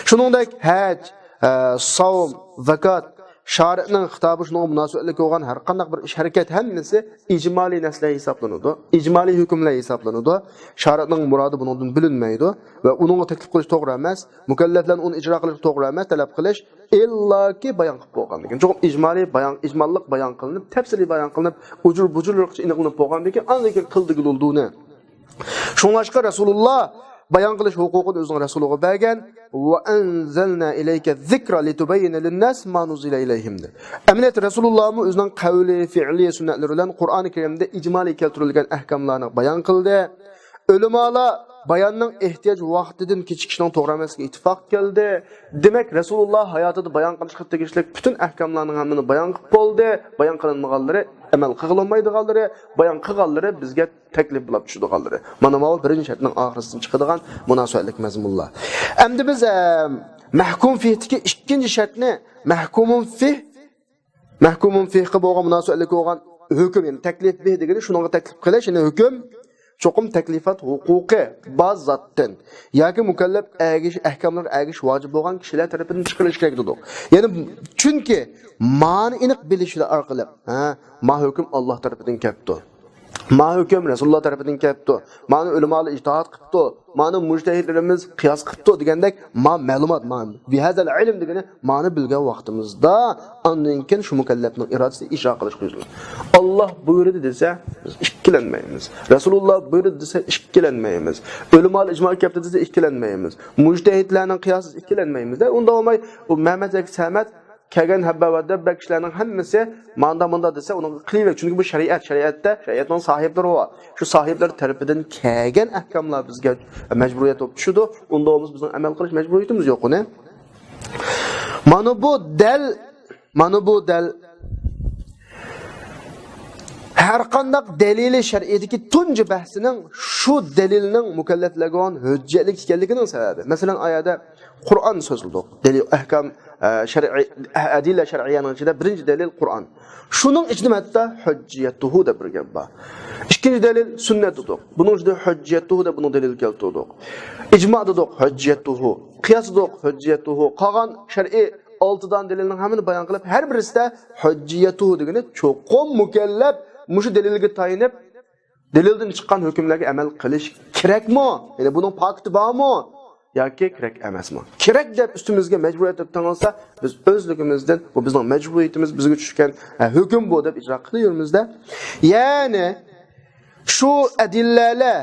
شۇنىڭدەك ھەج، ئە، ساۋم، زاكات، شارىئنىڭ خىتابى شۇنىڭغا مۇناسىۋەتلىك بولغان ھەر قانداق بىر ئىش ھەرىكەت ھەممىسى ئىجمالىي نەسلەر ھېسابلىنىدۇ. ئىجمالىي ھۆكۈملەر ھېسابلىنىدۇ. شارىئنىڭ مۇرادى بۇنىڭدىن بىلىنمەيدۇ ۋە ئۇنىڭغا تەكلىپ قىلىش توغرا ئەمەس. مۇكەللەپلەرنى ئۇنى ئىجرا قىلىش توغرا ئەمەس، تەلەپ قىلىش ئىللاكى بايان قىلىپ بولغاندىن كېيىن. چوقۇم ئىجمالىي بايان، ئىجماللىق بايان قىلىنىپ، تەپسىلىي بايان قىلىنىپ، ئۇجۇر بۇجۇرلىرىغىچە ئېنىقلىنىپ بولغاندىن كېيىن، ئاندىن كېيىن قىل دېگىلى بولىدۇ ئۇنى. شۇڭلاشقا رەسۇلۇللا بايان قىلىش ھوقۇقىنى ئۆزىنىڭ رەسۇلىغا بەرگەن. ۋە ئەنزەلنا ئىلەيكە زىكرا لىتۇبەييىنە لىنناس ما نۇززىلە ئىلەيھىم دېدى. ئەمەلىيەتتە رەسۇلۇللامۇ ئۆزىنىڭ قەۋلى، فېئلى، سۈننەتلىرى بىلەن قۇرئانى كەرىمدە ئىجمالىي كەلتۈرۈلگەن ئەھكاملارنى بايان قىلدى. ئۆلىمالار باياننىڭ ئېھتىياج ۋاقتىدىن كېچىكىشنىڭ توغرا ئەمەسلىكىگە ئىتتىپاق كەلدى. دېمەك، رەسۇلۇللا ھاياتىدا بايان قىلىشقا تېگىشلىك پۈتۈن ئەھكاملارنىڭ ھەممىنى بايان قىلىپ بولدى. بايان قىلىنمىغانلىرى، ئەمەل قىلغىلىمايدىغانلىرى، بايان قىلغانلىرى بىزگە تەكلىپ بولۇپ چۈشىدىغانلىرى. مانا ماۋۇ بىرىنچى شەرتنىڭ ئاخىرىسىدىن چىقىدىغان مۇناسىۋەتلىك مەزمۇنلار. ئەمدى بىز، ئە، مەھكۇم فىھتىكى ئىككىنچى شەرتنى، مەھكۇمۇن فىھ، مەھكۇمۇن فىھقا بولغان مۇناسىۋەتلىك بولغان ھۆكۈم، يەنى تەكلىپ بىھ دېگىنى شۇنىڭغا تەكلىپ قىلىش، يەنى ھۆكۈم چوقۇم تەكلىفات ھوقۇقى بار زاتتىن ياكى مۇكەللەپ ئەگىش، ئەھكاملارغا ئەگىش ۋاجىپ بولغان كىشىلەر تەرىپىدىن چىقىرىلىشى كېرەك دېدۇق. يەنى چۈنكى مانى ئېنىق بىلىشلەر ئارقىلىق، ھە، ما ھۆكۈم ئاللا تەرىپىدىن كەپتۇ. ما ھۆكۈم رەسۇلۇللا تەرىپىدىن كەپتۇ. مانى ئۆلىمالار ئىجتىھاد قىپتۇ. مانى مۇجتەھىدلىرىمىز قىياس قىپتۇ دېگەندەك، ما مەلۇمات، ما بىھەزەل ئىلم دېگىنى مانى بىلگەن ۋاقتىمىزدا، ئاندىن كېيىن شۇ مۇكەللەپنىڭ ئىرادىسى ئىجرا قىلىشقا يۈزلىنىدۇ. ئاللا بۇيرۇدى دېسە، بىز ئىككىلەنمەيمىز. رەسۇلۇللا بۇيرۇدى دېسە، ئىككىلەنمەيمىز. ئۆلىمالار ئىجمائى كەپتۇ دېسە، ئىككىلەنمەيمىز. مۇجتەھىدلەرنىڭ قىياسىدا ئىككىلەنمەيمىز. ئۇنداق بولماي، ئۇ مەمەت ياكى سەمەت كەلگەن ھەببە ۋە دەببە كىشىلەرنىڭ ھەممىسى ماندا مۇندا دېسە، ئۇنىڭغا قىلىۋەر. چۈنكى بۇ شەرىئەت، شەرىئەتتە شەرىئەتنىڭ ساھىبلىرى بار. شۇ ساھىبلىرى تەرىپىدىن كەلگەن ئەھكاملار بىزگە مەجبۇرىيەت بولۇپ چۈشىدۇ. ئۇنداق بولمىسا بىزنىڭ ئەمەل قىلىش مەجبۇرىيىتىمىز يوق ئۇنى. مانا بۇ دەل، مانا بۇ دەل ھەر قانداق دەلىلى شەرئىدىكى تۇنجى بەھسىنىڭ شۇ دەلىلنىڭ مۇكەللەپلەرگە بولغان ھۆججەتلىك ئىكەنلىكىنىڭ سەۋەبى. مەسىلەن، ئايەدە قۇرئان سۆزلىدۇق. دەلىل، ئەھكام، ئە، شەرئىي، ئە، ئەدىللە شەرئىيەنىڭ ئىچىدە بىرىنچى دەلىل قۇرئان. شۇنىڭ ئىچىدە ھەتتا ھۆججىيەتۇھۇ دەپ بىر گەپ بار. ئىككىنچى دەلىل سۈننەت دېدۇق. بۇنىڭ ئىچىدە ھۆججىيەتۇھۇ دەپ بۇنىڭ دەلىل كەلتۈردۇق. ئىجما دېدۇق، ھۆججىيەتۇھۇ. قىياس دېدۇق، ھۆججىيەتۇھۇ. قالغان شەرئىي ئالتە دانە دەلىلنىڭ ھەممىنى بايان قىلىپ، ھەر بىرسىدە ھۆججىيەتۇھۇ دېگىنى چوقۇم مۇكەللەپ مۇشۇ دەلىلگە تايىنىپ، دەلىلدىن چىققان ھۆكۈملەرگە ئەمەل قىلىش كېرەكمۇ؟ يەنى بۇنىڭ پاكىتى بارمۇ؟ ياكى كېرەك ئەمەسمۇ؟ كېرەك دەپ ئۈستىمىزگە مەجبۇرىيەت دەپ تاڭالسا، بىز ئۆزلۈكىمىزدىن، بۇ بىزنىڭ مەجبۇرىيىتىمىز، بىزگە چۈشكەن، ئە، ھۆكۈم بۇ دەپ ئىجرا قىلىۋېرىمىز-دە. يەنى شۇ ئەدىللەلەر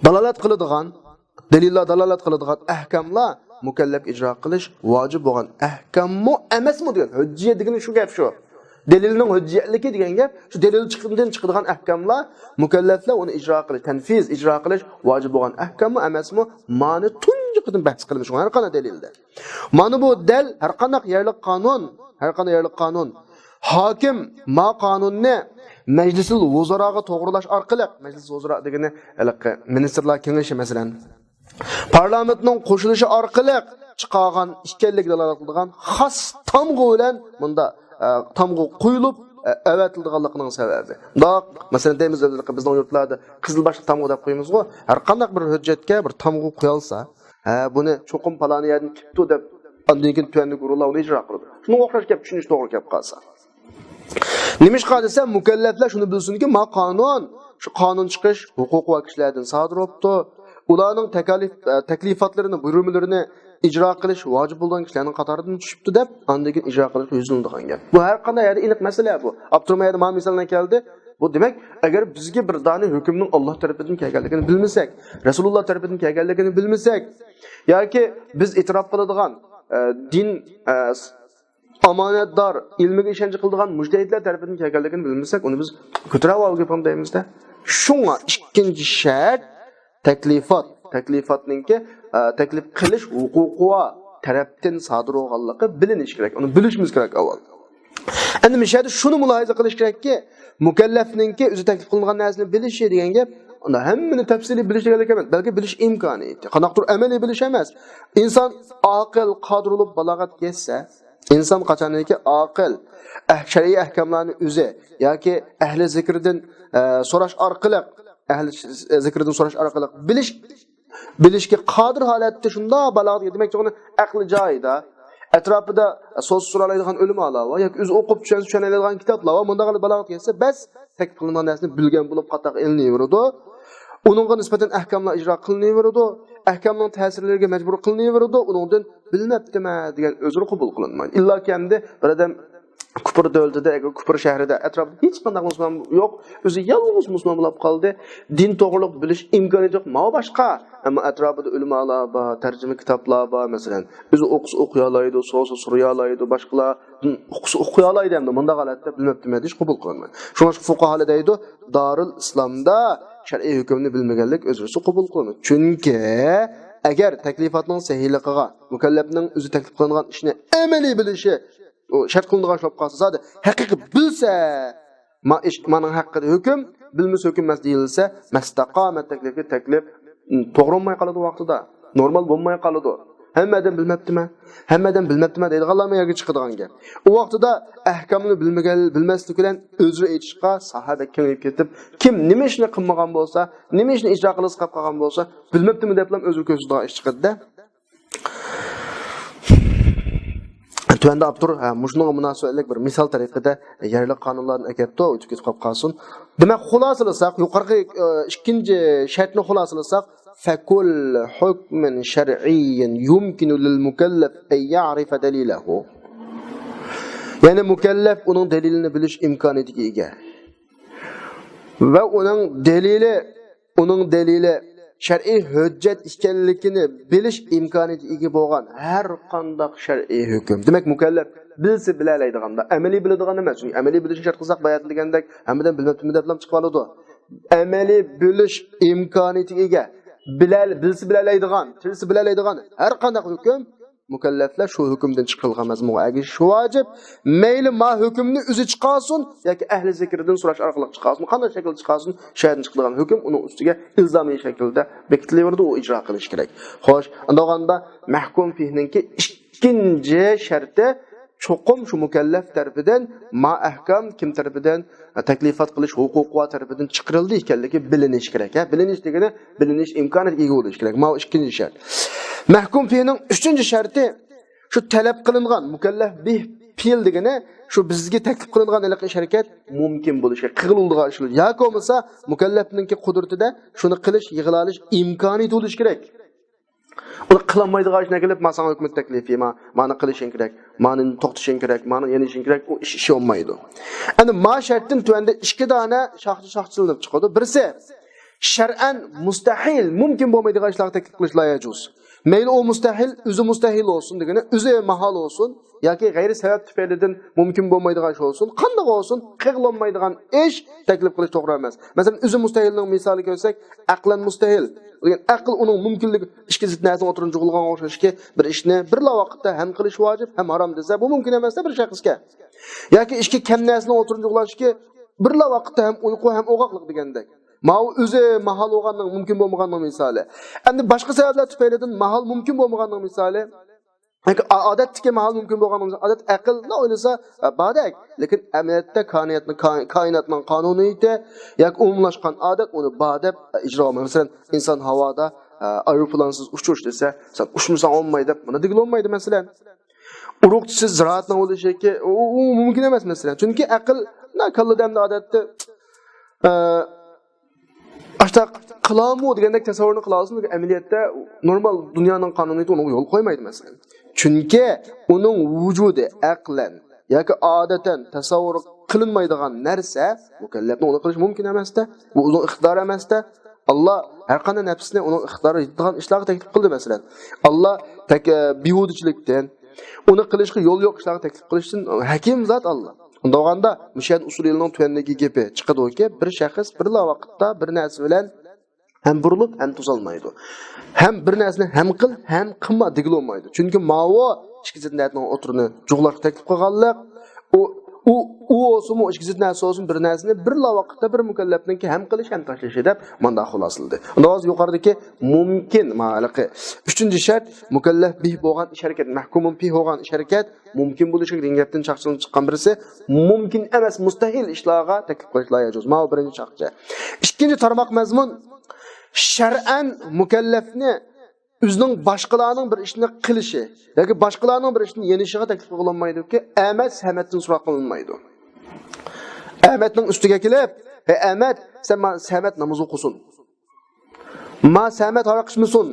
دالالەت قىلىدىغان، دەلىللەر دالالەت قىلىدىغان ئەھكاملار مۇكەللەپكە ئىجرا قىلىش ۋاجىپ بولغان ئەھكاممۇ ئەمەسمۇ دېگەن. ھۆججىيەت دېگىنى شۇ گەپ شۇ. دەلىلنىڭ ھۆججەتلىكى دېگەن گەپ، شۇ دەلىل چىققىنىدىن چىقىدىغان ئەھكاملار مۇكەللەپلەر ئۇنى ئىجرا قىلىش، تەنفىز، ئىجرا قىلىش ۋاجىپ بولغان ئەھكاممۇ ئەمەسمۇ؟ مانا تۇنجى قېتىم بەھس قىلىمىز شۇ ھەر قانداق دەلىلدە. مانا بۇ دەل ھەر قانداق يەرلىك قانۇن، ھەر قانداق يەرلىك قانۇن. ھاكىم ما قانۇننى مەجلىسىل ۋۇزاراغا توغرىلاش ئارقىلىق، مەجلىس ۋۇزارا دېگىنى ھېلىقى مىنىستىرلار كېڭىشى مەسىلەن، پارلامېنتنىڭ قوشۇلۇشى ئارقىلىق چىقارغان ئىكەنلىكى دالالەت قىلىدىغان خاس تامغا بىلەن مۇندا، ئە، تامغا قويۇلۇپ، ئە، ئەۋەتىلىدىغانلىقىنىڭ سەۋەبى. مۇنداق، مەسىلەن، دەيمىز، بىزنىڭ يۇرتلاردا قىزىل باشلىق تامغا دەپ قويىمىزغۇ، ھەر قانداق بىر ھۆججەتكە بىر تامغا قويالسا، ھە، بۇنى چوقۇم پالان يەردىن كېپتۇ دەپ، ئاندىن كېيىن تۆۋەندىكى ئورۇنلار ئۇنى ئىجرا قىلىدۇ. شۇنىڭغا ئوخشاش گەپ چۈشىنىش توغرا كەپ قالسا. نېمىشقا دېسە، مۇكەللەپلەر شۇنى بىلسۇنكى، ما قانۇن، شۇ قانۇن چىقىش ھوقۇقى بار كىشىلەردىن سادىر بوپتۇ. ئۇلارنىڭ تەكالىپ، ئە، تەكلىپاتلىرىنى، بۇيرۇمىلىرىنى ئىجرا قىلىش ۋاجىپ بولغان كىشىلەرنىڭ قاتارىدىن چۈشۈپتۇ دەپ، ئاندىن كېيىن ئىجرا قىلىشقا يۈزلىنىدىغان گەپ. بۇ ھەر قانداق يەردە ئېنىق مەسىلە بۇ. ئاپتونوم يەردە مانا مىسالنى كەلدى. بۇ دېمەك، ئەگەر بىزگە بىر دانە ھۆكۈمنىڭ ئاللا تەرىپىدىن كەلگەنلىكىنى بىلمىسەك، رەسۇلۇللا تەرىپىدىن كەلگەنلىكىنى بىلمىسەك، ياكى بىز ئېتىراپ قىلىدىغان، ئە، دىن، ئە، ئامانەتدار، ئىلمىگە ئىشەنچ قىلىدىغان مۇجتەھىدلەر تەرىپىدىن كەلگەنلىكىنى بىلمىسەك، ئۇنى بىز كۆتۈرەۋالغىلى دەيمىز-دە. شۇڭا ئىككىنچى شەرت تەكلىپات، تەكلىپاتنىڭكى، ئە، تەكلىپ قىلىش ھوقۇقى بار تەرەپتىن سادىر بولغانلىقى بىلىنىشى كېرەك. ئۇنى بىلىشىمىز كېرەك ئاۋۋال. ئەمدى مۇشۇ يەردە شۇنى مۇلاھىزە قىلىش كېرەككى، مۇكەللەپنىڭكى ئۆزى تەكلىپ قىلىنغان نەرسىنى بىلىشى دېگەن گەپ، ئۇندا ھەممىنى تەپسىلىي بىلىش دېگەنلىك ئەمەس، بەلكى بىلىش ئىمكانىيىتى. قانداقتۇر ئەمەلىي بىلىش ئەمەس. ئىنسان ئاقىل، قادىر بولۇپ بالاغەتكە يەتسە، ئىنسان قاچانكى ئاقىل، ئەھ-، شەرئىي ئەھكاملارنى ئۆزى ياكى ئەھلى زىكىردىن، ئە، سوراش ئارقىلىق، ئەھلى ش-، زىكىردىن سوراش ئارقىلىق بىلىش، بىلىشكە قادىر ھالەتتە شۇنداق بالاغەتكە يەتمەكچى، ئۇنى ئەقلى جايىدا، ئەتراپىدا سوز سورالايدىغان ئۆلىمالار بار ياكى ئۆزى ئوقۇپ چۈشەنسە چۈشەنەلەيدىغان كىتابلار بار، مۇنداق بالاغەتكە يەتسە، بەس، تەكلىپ قىلىنغان نەرسىنى بىلگەن بولۇپ قاتارغا ئېلىنىۋېرىدۇ. ئۇنىڭغا نىسبەتەن ئەھكاملار ئىجرا قىلىنىۋېرىدۇ، ئەھكامنىڭ تەسىرلىرىگە مەجبۇر قىلىنىۋېرىدۇ، ئۇنىڭدىن بىلمەپتىمەن دېگەن ئۆزرە قوبۇل قىلىنمايدۇ. ئىللاكى ئەمدى بىر ئادەم كۇپر دۆلىتىدە، ئەگەر كۇپر شەھىرىدە ئەتراپىدا ھېچقانداق مۇسۇلمان يوق، ئۆزى يالغۇز مۇسۇلمان بولۇپ قالدى، دىن توغرىلىق بىلىش ئىمكانىيىتى يوق، ماۋۇ باشقا. ئەمما ئەتراپىدا ئۆلىمالار بار، تەرجىمە كىتابلار بار، مەسىلەن، ئۆزى ئوقۇسا ئوقۇيالايدۇ، سورىسا سورىيالايدۇ، باشقىلار ئوقۇسا ئوقۇيالايدۇ، ئەمدى مۇنداق ھالەتتە بىلمەپتىمەن دېيىش قوبۇل قىلىنمايدۇ. شۇڭا فۇقاھالار دەيدۇ، دارۇل ئىسلامدا شەرئىي ھۆكۈمنى بىلمىگەنلىك ئۆزرىسى قوبۇل قىلىنىدۇ. چۈنكى ئەگەر تەكلىپاتنىڭ سەھىھلىقىغا، مۇكەللەپنىڭ ئۆزى تەكلىپ قىلىنغان ئىشنى ئەمەلىي بىلىشى، ئۇ شەرت قىلىنىدىغان ئىش بولۇپ قالسا، زادى ھەقىقىي بىلسە، ما ئىش، مانىڭ ھەققىدە ھۆكۈم، بىلمىسە ھۆكۈم ئەمەس دېيىلسە، مەستەقامەت تەكلىپى تەكلىپ، م، توغرا بولماي قالىدۇ ۋاقتىدا. نورمال بولماي قالىدۇ. ھەممە ئادەم بىلمەپتىمەن، ھەممە ئادەم بىلمەپتىمەن دەيدىغانلارمۇ يەرگە چىقىدىغان گەپ. ئۇ ۋاقتىدا ئەھكامنى بىلمىگەن، بىلمەسلىك بىلەن ئۆزرە ئېيتىشقا ساھە بەك كېڭىيىپ كېتىپ، كىم نېمە ئىشنى قىلمىغان بولسا، نېمە ئىشنى ئىجرا قىلغۇسى قېلىپ قالغان بولسا، بىلمەپتىمەن دەپلا ئۆزرە كۆرسىتىدىغان ئىش چىقىدىدە. تۆۋەندە ئاپتور، ھە، مۇشۇنىڭغا مۇناسىۋەتلىك بىر مىسال تەرىقىدە يەرلىك قانۇنلارنى ئەكەپتۇ، ئۆتۈپ كېتىپ قاپ قالسۇن. دېمەك، خۇلاسىلىساق، يۇقىرىقى، ئى، ئىككىنچى شەرتنى خۇلاسىلىساق، فكل حكم شرعي يمكن للمكلف أن يعرف دليله. يەنى مۇكەللەپ ئۇنىڭ دەلىلىنى بىلىش ئىمكانىيىتىگە ئىگە. ۋە ئۇنىڭ دەلىلى، ئۇنىڭ دەلىلى شەرئىي ھۆججەت ئىكەنلىكىنى بىلىش ئىمكانىيىتىگە ئىگە بولغان ھەر قانداق شەرئىي ھۆكۈم. دېمەك، مۇكەللەپ بىلسە بىلەلەيدىغان، ئەمەلىي بىلىدىغان ئەمەس. چۈنكى ئەمەلىي بىلىشنى شەرت قىلساق، باياتىن دېگەندەك، ھەممىدىن بىلمەپتىمەن دەپلا چىقىپ قالىدۇ. ئەمەلىي بىلىش ئىمكانىيىتىگە ئىگە، بىلەل-، بىلسە بىلەلەيدىغان، تىلسە بىلەلەيدىغان ھەر قانداق ھۆكۈم مۇكەللەپلەر شۇ ھۆكۈمدىن چىقىرىلغان مەزمۇنغا ئەگىشىشى ۋاجىپ. مەيلى ما ھۆكۈمنى ئۆزى چىقارسۇن ياكى ئەھلى زىكرىدىن سوراش ئارقىلىق چىقارسۇن، قانداق شەكىلدە چىقارسۇن، شۇ يەردىن چىقىدىغان ھۆكۈم ئۇنىڭ ئۈستىگە ئىلزامىي شەكىلدە بېكىتىلىۋېرىدۇ، ئۇ ئىجرا قىلىشى كېرەك. خوش، ئۇنداق بولغاندا مەھكۇم فىھنىڭكى ئىككىنچى شەرتى چوقۇم شۇ مۇكەللەپ تەرىپىدىن ما ئەھكام كىم تەرىپىدىن، تەكلىپات قىلىش ھوقۇقى بار تەرىپىدىن چىقىرىلدى ئىكەنلىكى بىلىنىشى كېرەك. ھە، بىلىنىش دېگىنى بىلىنىش ئىمكانىيىتىگە ئىگە بولۇش كېرەك. ماۋۇ ئىككىنچى شەرت. مەھكۇم فىھنىڭ ئۈچىنچى شەرتى شۇ تەلەپ قىلىنغان مۇكەللەف بىھ پېئىل دېگىنى شۇ بىزگە تەكلىپ قىلىنغان ھېلىقى ئىش ھەرىكەت مۇمكىن بولۇشى كېرەك، قىلىنىدىغان ئىش ياكى بولمىسا مۇكەللەپنىڭكى قۇدرىتىدە شۇنى قىلىش، يىغىلالىش ئىمكانىيىتى بولۇشى كېرەك. ئۇنى قىلالمايدىغان ئىشنى ئەكېلىپ، ما ساڭا ھۆكۈمەت تەكلىپى، ما، مانى قىلىشىڭ كېرەك، مانى توختىتىشىڭ كېرەك، مانى يېنىشىڭ كېرەك، ئۇ ئىش، ئىش بولمايدۇ. ئەنە ما شەرتتىن تۆۋەندە ئىككى دانە شاخچە شاخچىلىنىپ چىقىدۇ. بىرسى، شەرئەن مۇستەھىل، مۇمكىن بولمايدىغان ئىشلارغا تەكلىپ قىلىش لا يەجۇز. مەيلى ئۇ مۇستەھىل، ئۆزى مۇستەھىل بولسۇن دېگىنى، ئۆزى ماھال بولسۇن ياكى غەيرىي سەۋەب تۈپەيلىدىن مۇمكىن بولمايدىغان ئىش بولسۇن، قانداق بولسۇن، قىلالمايدىغان ئىش تەكلىپ قىلىش توغرا ئەمەس. مەسىلەن، ئۆزى مۇستەھىلنىڭ مىسالى كۆرسەك، ئەقلەن مۇستەھىل. لېكىن ئەقىل ئۇنىڭ مۇمكىنلىكى ئىككى زىت نەرسىنىڭ ئوتتۇرىغا جۇغۇلغانغا ئوخشاشكى، بىر ئىشنى بىرلا ۋاقىتتا ھەم قىلىش ۋاجىپ، ھەم ھارام دېسە، بۇ مۇمكىن ئەمەس بىر شەخسكە. ياكى ئىككى كەم نەرسىنىڭ ئوتتۇرىغا جۇغلاشكى، بىرلا ۋاقىتتا ھەم ئۇيقۇ، ھەم ئوغاقلىق دېگەندەك. ماۋۇ ئۆزى ماھال بولغاننىڭ، مۇمكىن بولمىغاننىڭ مىسالى. ئەمدى باشقا سەۋەبلەر تۈپەيلىدىن ماھال مۇمكىن بولمىغاننىڭ مىسالى. ياكى ئا-، ئادەتتىكى ماھال مۇمكىن بولغاننىڭ مىسالى. ئادەت ئەقىل ئويلىسا، ئە، باردەك. لېكىن ئەمەلىيەتتە كائىناتنىڭ، كا-، كائىناتنىڭ قانۇنىيىتى ياكى ئومۇملاشقان ئادەت ئۇنى بار دەپ، ئە، ئىجرا قىلمايدۇ. مەسىلەن، ئىنسان ھاۋادا، ئە، ئايروپىلانسىز ئۇچۇش دېسە، سەن ئۇچمىساڭ بولماي دەپ، بۇنى دېگىلى بولمايدۇ، مەسىلەن. ئۇرۇقچىسىز زىرائەتنىڭ بولۇشى، ئۇ، ئۇ مۇمكىن ئەمەس، مەسىلەن. چۈنكى ئەقىل، نا، كاللىدا ئەمدى ئادەتتە، ئە، ئاشتاق قىلامۇ دېگەندەك تەسەۋۋۇرنى قىلالىسۇن، لېكىن ئەمەلىيەتتە نورمال دۇنيانىڭ قانۇنىيىتى ئۇنىڭغا يول قويمايدۇ، مەسىلەن. چۈنكى ئۇنىڭ ۋۇجۇدى ئەقلەن ياكى ئادەتەن تەسەۋۋۇر قىلىنمايدىغان نەرسە، مۇكەللەپنىڭ ئۇنى قىلىشى مۇمكىن ئەمەستە، بۇ ئۇنىڭ ئىقتىدارى ئەمەستە. ئاللا ھەر قانداق نەپسنى ئۇنىڭ ئىقتىدارى يېتىدىغان ئىشلارغا تەكلىپ قىلدى، مەسىلەن. ئاللا تەك-، بىھۇدىچىلىكتىن، ئۇنى قىلىشقا يول يوق ئىشلارغا تەكلىپ قىلىشتىن ھەكىم زات ئاللا. ئۇنداق بولغاندا، مۇشۇ يەردە ئۇسۇل ئىلمىنىڭ تۆۋەندىكى گېپى چىقىدۇكى، بىر شەخس بىرلا ۋاقىتتا بىر نەرسە بىلەن ھەم بۇرۇلۇپ، ھەم توسالمايدۇ. ھەم بىر نەرسىنى ھەم قىل، ھەم قىلما دېگىلى بولمايدۇ. چۈنكى ماۋۇ ئىككى زىت نەرسىنىڭ ئوتتۇرىنى جۇغلاشقا تەكلىپ قىلغانلىق، ئۇ، ئۇ، ئۇ بولسىمۇ، ئىككى زىت نەرسە بولسۇن، بىر نەرسىنى بىرلا ۋاقىتتا بىر مۇكەللەپنىڭكى ھەم قىلىش، ھەم تاشلىشى دەپ مانداق خۇلاسىلىدى. ئۇنداق بولسا يۇقىرىدىكى مۇمكىن، مانا ھېلىقى ئۈچىنچى شەرت، مۇكەللەپ بىھ بولغان ئىش ھەرىكەت، مەھكۇمۇن پىھ بولغان ئىش ھەرىكەت، مۇمكىن بولۇشى دېگەن گەپتىن چاقچىلىنىپ چىققان بىرسى، مۇمكىن ئەمەس، مۇستەھىل ئىشلارغا تەكلىپ قىلىش لا يەجۇز. ماۋۇ بىرىنچى چاقچا. ئىككىنچى تارماق مەزمۇن، شەرئەن مۇكەللەپنى ئۆزىنىڭ باشقىلارنىڭ بىر ئىشنى قىلىشى ياكى باشقىلارنىڭ بىر ئىشتىن يېنىشىغا تەكلىپ قىلىنمايدۇكى، ئەمەت سەمەتتىن سوراق قىلىنمايدۇ. ئەمەتنىڭ ئۈستىگە كېلىپ، ھەي ئەمەت، سەن ما-، سەمەت نامىزى ئوقۇسۇن. ما سەمەت ھاراق ئىچمىسۇن،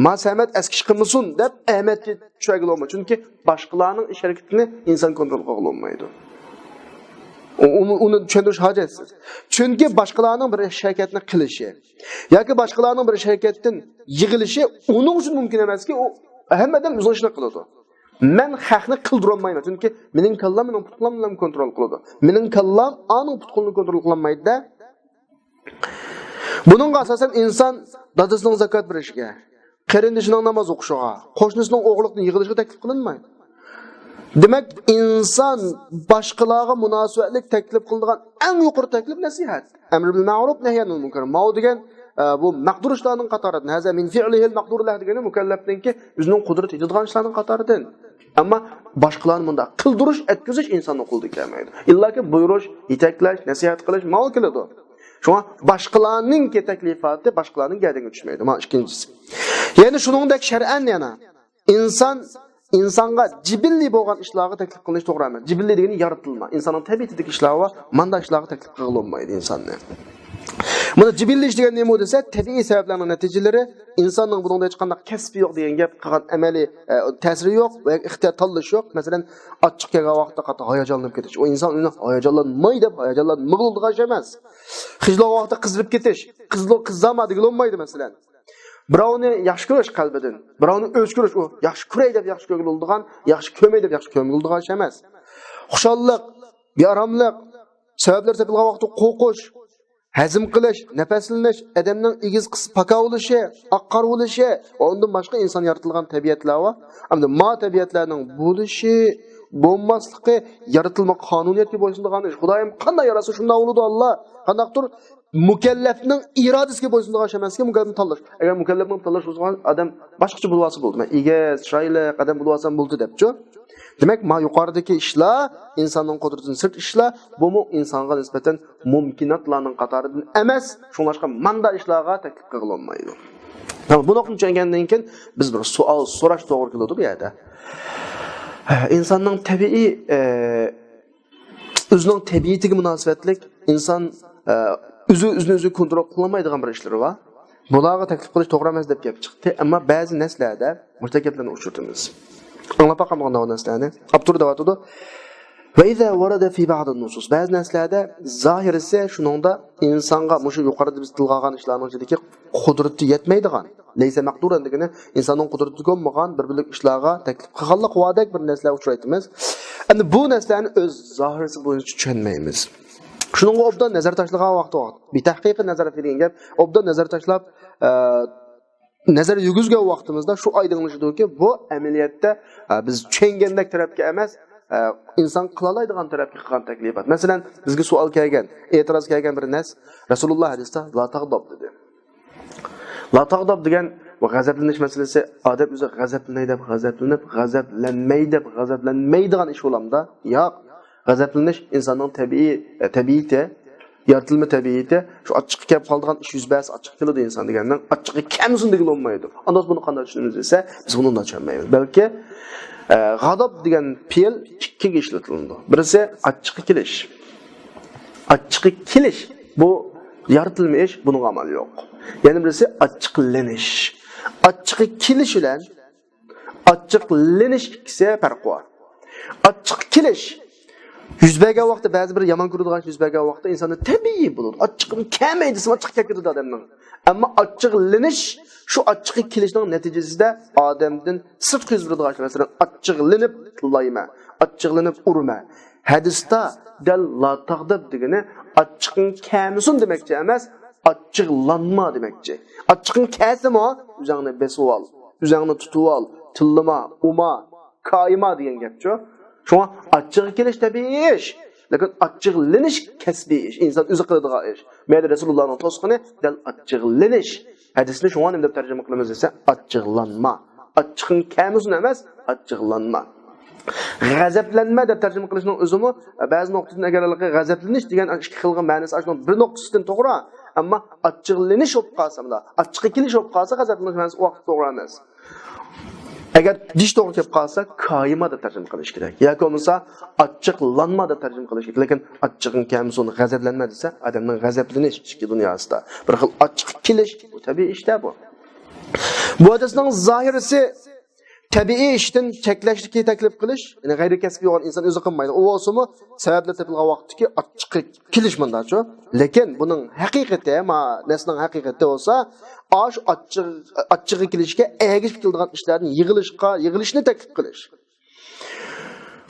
ما سەمەت ئەسكى ئىش قىلمىسۇن دەپ ئەمەتكە چۈشۈرگىلى بولمايدۇ. چۈنكى باشقىلارنىڭ ئىش ھەرىكىتىنى ئىنسان كونترول قىلغىلى بولمايدۇ. ئۇ-، ئۇنى، ئۇنى چۈشەندۈرۈش ھاجەتسىز. چۈنكى باشقىلارنىڭ بىر ئىش ھەرىكەتنى قىلىشى ياكى باشقىلارنىڭ بىر ئىش ھەرىكەتتىن يىغىلىشى ئۇنىڭ ئۈچۈن مۇمكىن ئەمەسكى، ئۇ ھەممە ئادەم ئۆزىنىڭ ئىشىنى قىلىدۇ. مەن خەقنى قىلدۇرالمايمەن، چۈنكى مېنىڭ كاللام مېنىڭ پۇت-قوللام بىلەن كونترول قىلىدۇ. مېنىڭ كاللام ئانىڭ پۇت-قولىنى كونترول قىلالمايدۇ-دە. بۇنىڭغا ئاساسەن ئىنسان دادىسىنىڭ زاكات بېرىشىگە، قېرىندىشىنىڭ ناماز ئوقۇشىغا، قوشنىسىنىڭ ئوغرىلىقتىن يىغلىشىغا تەكلىپ قىلىنمايدۇ. دېمەك، ئىنسان باشقىلارغا مۇناسىۋەتلىك تەكلىپ قىلىدىغان ئەڭ يۇقىرى تەكلىپ نەسىھەت. ئەمر بىل مەرۇپ، نەھي ئەنىل مۇنكەر. ماۋۇ دېگەن، ئە، بۇ مەقدۇر ئىشلارنىڭ قاتارىدىن. ھازا مىن فىئلىھىل مەقدۇرۇللاھ دېگىنى مۇكەللەپنىڭكى ئۆزىنىڭ قۇدرىتى يېتىدىغان ئىشلارنىڭ قاتارىدىن. ئەمما باشقىلارنى مۇنداق قىلدۇرۇش، ئەتكۈزۈش ئىنساننىڭ قولىدىن كەلمەيدۇ. ئىللاكى بۇيرۇش، يېتەكلەش، نەسىھەت قىلىش ماۋۇ كېلىدۇ. شۇڭا باشقىلارنىڭكى تەكلىپاتى باشقىلارنىڭ گەدىنىگە چۈشمەيدۇ. مانا ئىككىنچىسى. يەنى شۇنىڭدەك شەرئەن يەنە ئىنسان، ئىنسانغا جىبىللىي بولغان ئىشلارغا تەكلىپ قىلىنىش توغرا ئەمەس. جىبىللىي دېگىنى يارىتىلما. ئىنساننىڭ تەبىئىتىدىكى ئىشلار بار، ماندا ئىشلارغا تەكلىپ قىلغىلى بولمايدۇ ئىنساننى. بۇنى جىبىللىي ئىش دېگەن نېمە دېسە، تەبىئىي سەۋەبلەرنىڭ نەتىجىلىرى، ئىنساننىڭ بۇنىڭدا ھېچقانداق كەسپى يوق دېگەن گەپ، قىلغان ئەمەلىي، ئە، تەسىرى يوق ۋە ئىختىيار تاللىشى يوق. مەسىلەن، ئاچچىق كەلگەن ۋاقىتتا قاتتىق ھاياجانلىنىپ كېتىش. ئۇ ئىنسان ئۇنى ھاياجانلانماي دەپ، ھاياجانلانمىغىلى بولىدىغان ئىش ئەمەس. خىجىل بولغان ۋاقىتتا قىزىرىپ كېتىش. قىزىل، قىزارما دېگىلى بولمايدۇ، مەسىلەن. بىراۋنى ياخشى كۆرۈش قەلبىدىن، بىراۋنى ئۆچ كۆرۈش، ئۇ ياخشى كۆرەي دەپ ياخشى كۆرگىلى بولىدىغان، ياخشى كۆرمەي دەپ ياخشى كۆرمىگىلى بولىدىغان ئىش ئەمەس. خۇشاللىق، بىئاراملىق، سەۋەبلەر تېپىلغان ۋاقىتتا قورقۇش، ھەزىم قىلىش، نەپەسلىنىش، ئادەمنىڭ ئېگىز قىسمى پاكا بولۇشى، ئاق قارا بولۇشى ۋە ئۇندىن باشقا ئىنسان يارىتىلغان تەبىئەتلەر بار. ئەمدى ما تەبىئەتلەرنىڭ بولۇشى، بولماسلىقى يارىتىلما قانۇنىيەتكە بويسۇنىدىغان ئىش. خۇدايىم قانداق ياراتسا شۇنداق بولىدۇ، ئاللا. قانداقتۇر مۇكەللەپنىڭ ئىرادىسىگە بويسۇنىدىغان ئىش ئەمەسكەن، مۇكەللەپنى تاللاش. ئەگەر مۇكەللەپنى تاللاش بولسا ئادەم باشقىچە بولۇۋالسا بولدى. مەن ئېگىز، چىرايلىق ئادەم بولۇۋالسام بولدى دەپچۇ. دېمەك، ما يۇقىرىدىكى ئىشلار ئىنساننىڭ قۇدرىتىدىن سىرت ئىشلار، بۇمۇ ئىنسانغا نىسبەتەن مۇمكىناتلارنىڭ قاتارىدىن ئەمەس. شۇڭلاشقا ماندا ئىشلارغا تەكلىپ قىلغىلى بولمايدۇ. ھە، بۇ نۇقتىنى چۈشەنگەندىن كېيىن بىز بىر سوئال سوراش توغرا كېلىدۇ بۇ يەردە. ئىنساننىڭ تەبىئىي، ئە، ئۆزىنىڭ تەبىئىتىگە مۇناسىۋەتلىك ئىنسان، ئە، ئۆزى، ئۆزىنى ئۆزى كونترول قىلالمايدىغان بىر ئىشلىرى بار. بۇلارغا تەكلىپ قىلىش توغرا ئەمەس دەپ گەپ چىقتى. ئەمما بەزى نەرسىلەردە مۇشۇنداق گەپلەرنى ئۇچرىتىمىز. ئاڭلاپ باققان بولغان نەرسىلەرنى. ئاپتور دەۋاتىدۇ. وإذا ورد في بعض النصوص. بەزى نەرسىلەردە زاھىرىسى شۇنىڭدا ئىنسانغا مۇشۇ يۇقىرىدا بىز تىلغا ئالغان ئىشلارنىڭ ئىچىدىكى قۇدرىتى يەتمەيدىغان، ليس مقدورا دېگىنى ئىنساننىڭ قۇدرىتىدىكى بولمىغان بىر بۆلەك ئىشلارغا تەكلىپ قىلغانلىق بارىدەك بىر نەرسىلەر ئۇچرايتتىمىز. ئەمدى بۇ نەرسىلەرنى ئۆز زاھىرىسى بويىچە چۈشەنمەيمىز. شۇنىڭغا ئوبدان نەزەر تاشلىغان ۋاقتى، ۋاقىت، بىتەھقىقىي نەزەر دېگەن گەپ، ئوبدان نەزەر تاشلاپ، ئە، نەزەر يۈرگۈزگەن ۋاقتىمىزدا شۇ ئايدىڭلىشىدۇكى، بۇ ئەمەلىيەتتە، ئە، بىز چۈشەنگەندەك تەرەپكە ئەمەس، ئە، ئىنسان قىلالايدىغان تەرەپكە قىلغان تەكلىپات. مەسىلەن، بىزگە سوئال كەلگەن، ئېتىراز كەلگەن بىر نەرسە، رەسۇلۇللا ھەدىستە لا تاغداب دېدى. لا تاغداب دېگەن بۇ غەزەپلىنىش مەسىلىسى، ئادەم ئۆزى غەزەپلىنەي دەپ غەزەپلىنىپ، غەزەپلەنمەي دەپ غەزەپلەنمەيدىغان ئىش بولامدا؟ ياق. غەزەپلىنىش ئىنساننىڭ تەبىئىي، تەبىئىتى، يارىتىلما تەبىئىتى. شۇ ئاچچىقى كەپ قالىدىغان ئىش يۈز بەرسە ئاچچىقى كېلىدۇ ئىنسان دېگەننىڭ. ئاچچىقى كەمسۇن دېگىلى بولمايدۇ. ئانداق بۇنى قانداق چۈشىنىمىز دېسە، بىز بۇنى ئۇنداق چۈشەنمەيمىز. بەلكى، ئە، غاداب دېگەن پېئىل ئىككىگە ئىشلىتىلىدۇ. بىرسى ئاچچىقى كېلىش. ئاچچىقى كېلىش، بۇ يارىتىلما ئىش، بۇنىڭغا ئامال يوق. يەنە بىرسى ئاچچىقلىنىش. ئاچچىقى كېلىش بىلەن ئاچچىقلىنىش ئىككىسى پەرق بار. ئاچچىق كېلىش يۈز بەرگەن ۋاقىتتا، بەزى بىر يامان كۆرىدىغان ئىش يۈز بەرگەن ۋاقىتتا ئىنساندا تەبىئىي بولىدۇ. ئاچچىقىم كەلمەي دېسىمۇ ئاچچىقى كەپ كېتىدۇ ئادەمنىڭ. ئەمما ئاچچىقلىنىش شۇ ئاچچىقى كېلىشنىڭ نەتىجىسىدە ئادەمدىن سىرتقا يۈز بېرىدىغان ئىش. مەسىلەن، ئاچچىقلىنىپ تىللايمەن، ئاچچىقلىنىپ ئۇرىمەن. ھەدىستە دەل لا تاغداب دېگىنى ئاچچىقىڭ كەلمىسۇن دېمەكچى ئەمەس، ئاچچىقلانما دېمەكچى. ئاچچىقىڭ كەلسىمۇ ئۆزۈڭنى بېسىۋال، ئۆزۈڭنى تۇتۇۋال، تىللىما، ئۇما، كايىما دېگەن گەپچۇ. شۇڭا ئاچچىقى كېلىش تەبىئىي ئىش، لېكىن ئاچچىقلىنىش كەسپىي ئىش، ئىنسان ئۆزى قىلىدىغان ئىش. مەيلى رەسۇلۇللانىڭ توسقىنى دەل ئاچچىقلىنىش. ھەدىسنى شۇڭا نېمە دەپ تەرجىمە قىلىمىز دېسە، ئاچچىقلانما. ئاچچىقىڭ كەلمىسۇن ئەمەس، ئاچچىقلانما. غەزەپلەنمە دەپ تەرجىمە قىلىشنىڭ ئۆزىمۇ، ئە، بەزى نۇقتىدىن ئەگەر ھېلىقى غەزەپلىنىش دېگەن ئىككى خىلغا مەنىسى ئاشۇنىڭ بىر نۇقتىسىدىن توغرا، ئەمما ئاچچىقلىنىش بولۇپ قالسا، مۇنداق ئاچچىقى كېلىش بولۇپ قالسا، غەزەپلىنىش مەنىسى ۋاقىت توغرا ئەمەس. ئەگەر دېيىش توغرا كېلىپ قالسا، كايىما دەپ تەرجىمە قىلىش كېرەك. ياكى بولمىسا، ئاچچىقلانما دەپ تەرجىمە قىلىش كېرەك. لېكىن ئاچچىقىڭ كەلمىسۇن، غەزەپلەنمە دېسە، ئادەمنىڭ غەزەپلىنىش ئىچكى دۇنياسىدا بىر خىل ئاچچىق كېلىش، بۇ تەبىئىي ئىشتا بۇ. بۇ ھەدىسنىڭ زاھىرىسى تەبىئىي ئىشتىن چەكلەشلىكى تەكلىپ قىلىش، يەنى غەيرىي كەسپىي بولغان ئىنسان ئۆزى قىلمايدۇ. ئۇ بولسىمۇ سەۋەبلەر تېپىلغان ۋاقىتتىكى ئاچچىقى كېلىش مۇنداقچۇ. لېكىن بۇنىڭ ھەقىقىتى، ما نەرسىنىڭ ھەقىقىتى بولسا، ئاشۇ ئاچچىق، ئاچچىقى كېلىشكە ئەگىشىپ كېلىدىغان ئىشلاردىن يىغىلىشقا، يىغىلىشنى تەكلىپ قىلىش.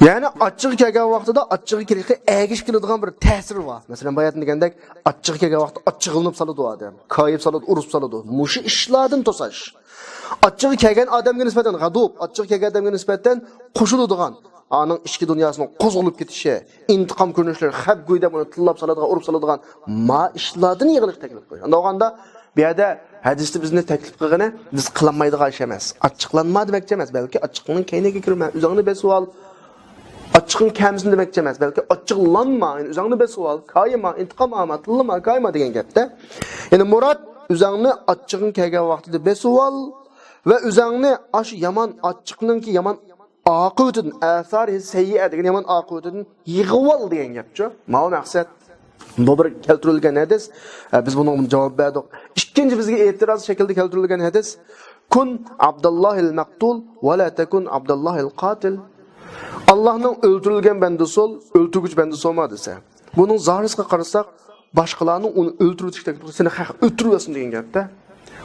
يەنى ئاچچىقى كەلگەن ۋاقتىدا ئاچچىقى كېلىشكە ئەگىشىپ كېلىدىغان بىر تەسىر بار. مەسىلەن، باياتىن دېگەندەك، ئاچچىقى كەلگەن ۋاقىتتا ئاچچىقلىنىپ سالىدۇ ئادەم. كايىپ سالىدۇ، ئۇرۇپ سالىدۇ. مۇشۇ ئىشلاردىن توساش. ئاچچىقى كەلگەن ئادەمگە نىسبەتەن غەدۇب، ئاچچىقى كەلگەن ئادەمگە نىسبەتەن قوشۇلىدىغان، ئانىڭ ئىچكى دۇنياسىنىڭ قوزغىلىپ كېتىشى، ئىنتىقام كۆرۈنۈشلىرى، خەپ گۇي دەپ ئۇنى تىللاپ سالىدىغان، ئۇرۇپ سالىدىغان ما ئىشلاردىن يىغىنىشقا تەكلىپ قىلىش. ئانداق بولغاندا، بۇ يەردە ھەدىستە بىزنى تەكلىپ قىلغىنى، بىز قىلالمايدىغان ئىش ئەمەس. ئاچچىقلانما دېمەكچى ئەمەس، بەلكى ئاچچىقىڭنى كەينىگە كىرمە، ئۆزۈڭنى بېسىۋال. ئاچچىقىڭ كەلمىسۇن دېمەكچى ئەمەس، بەلكى ئاچچىقلانما، يەنى ئۆزۈڭنى بېسىۋال، كايىما، ئىنتىقام ئالما، تىللىما، كايىما دېگەن گەپتە. يەنى مۇراد، ئۆزۈڭنى ئاچچىقىڭ كەلگەن ۋاقتىدا بېسىۋال ۋە ئۆزۈڭنى ئاشۇ يامان ئاچچىقنىڭكى يامان ئاقىۋىتىدىن، ئەسارى سەييىئە دېگەن يامان ئاقىۋىتىدىن يىغىۋال دېگەن گەپچۇ. ماۋۇ مەقسەت. بۇ بىر كەلتۈرۈلگەن ھەدىس. ئە، بىز بۇنىڭغا جاۋاب بەردۇق. ئىككىنچى بىزگە ئېتىراز شەكلىدە كەلتۈرۈلگەن ھەدىس. كۇن ئابداللاھىل مەقتۇل ۋە لا تەكۇن ئابداللاھىل قاتىل. ئاللاھنىڭ ئۆلتۈرۈلگەن بەندىسى بول، ئۆلتۈرگۈچى بەندىسى بولما دېسە. بۇنىڭ زاھىرىسىغا قارىساق، باشقىلارنىڭ ئۇنى ئۆلتۈرۈۋېتىشكە تەكلىپ قىلىدۇ، سېنى خەق ئۆلتۈرۈۋەتسۇن دېگەن گەپتە.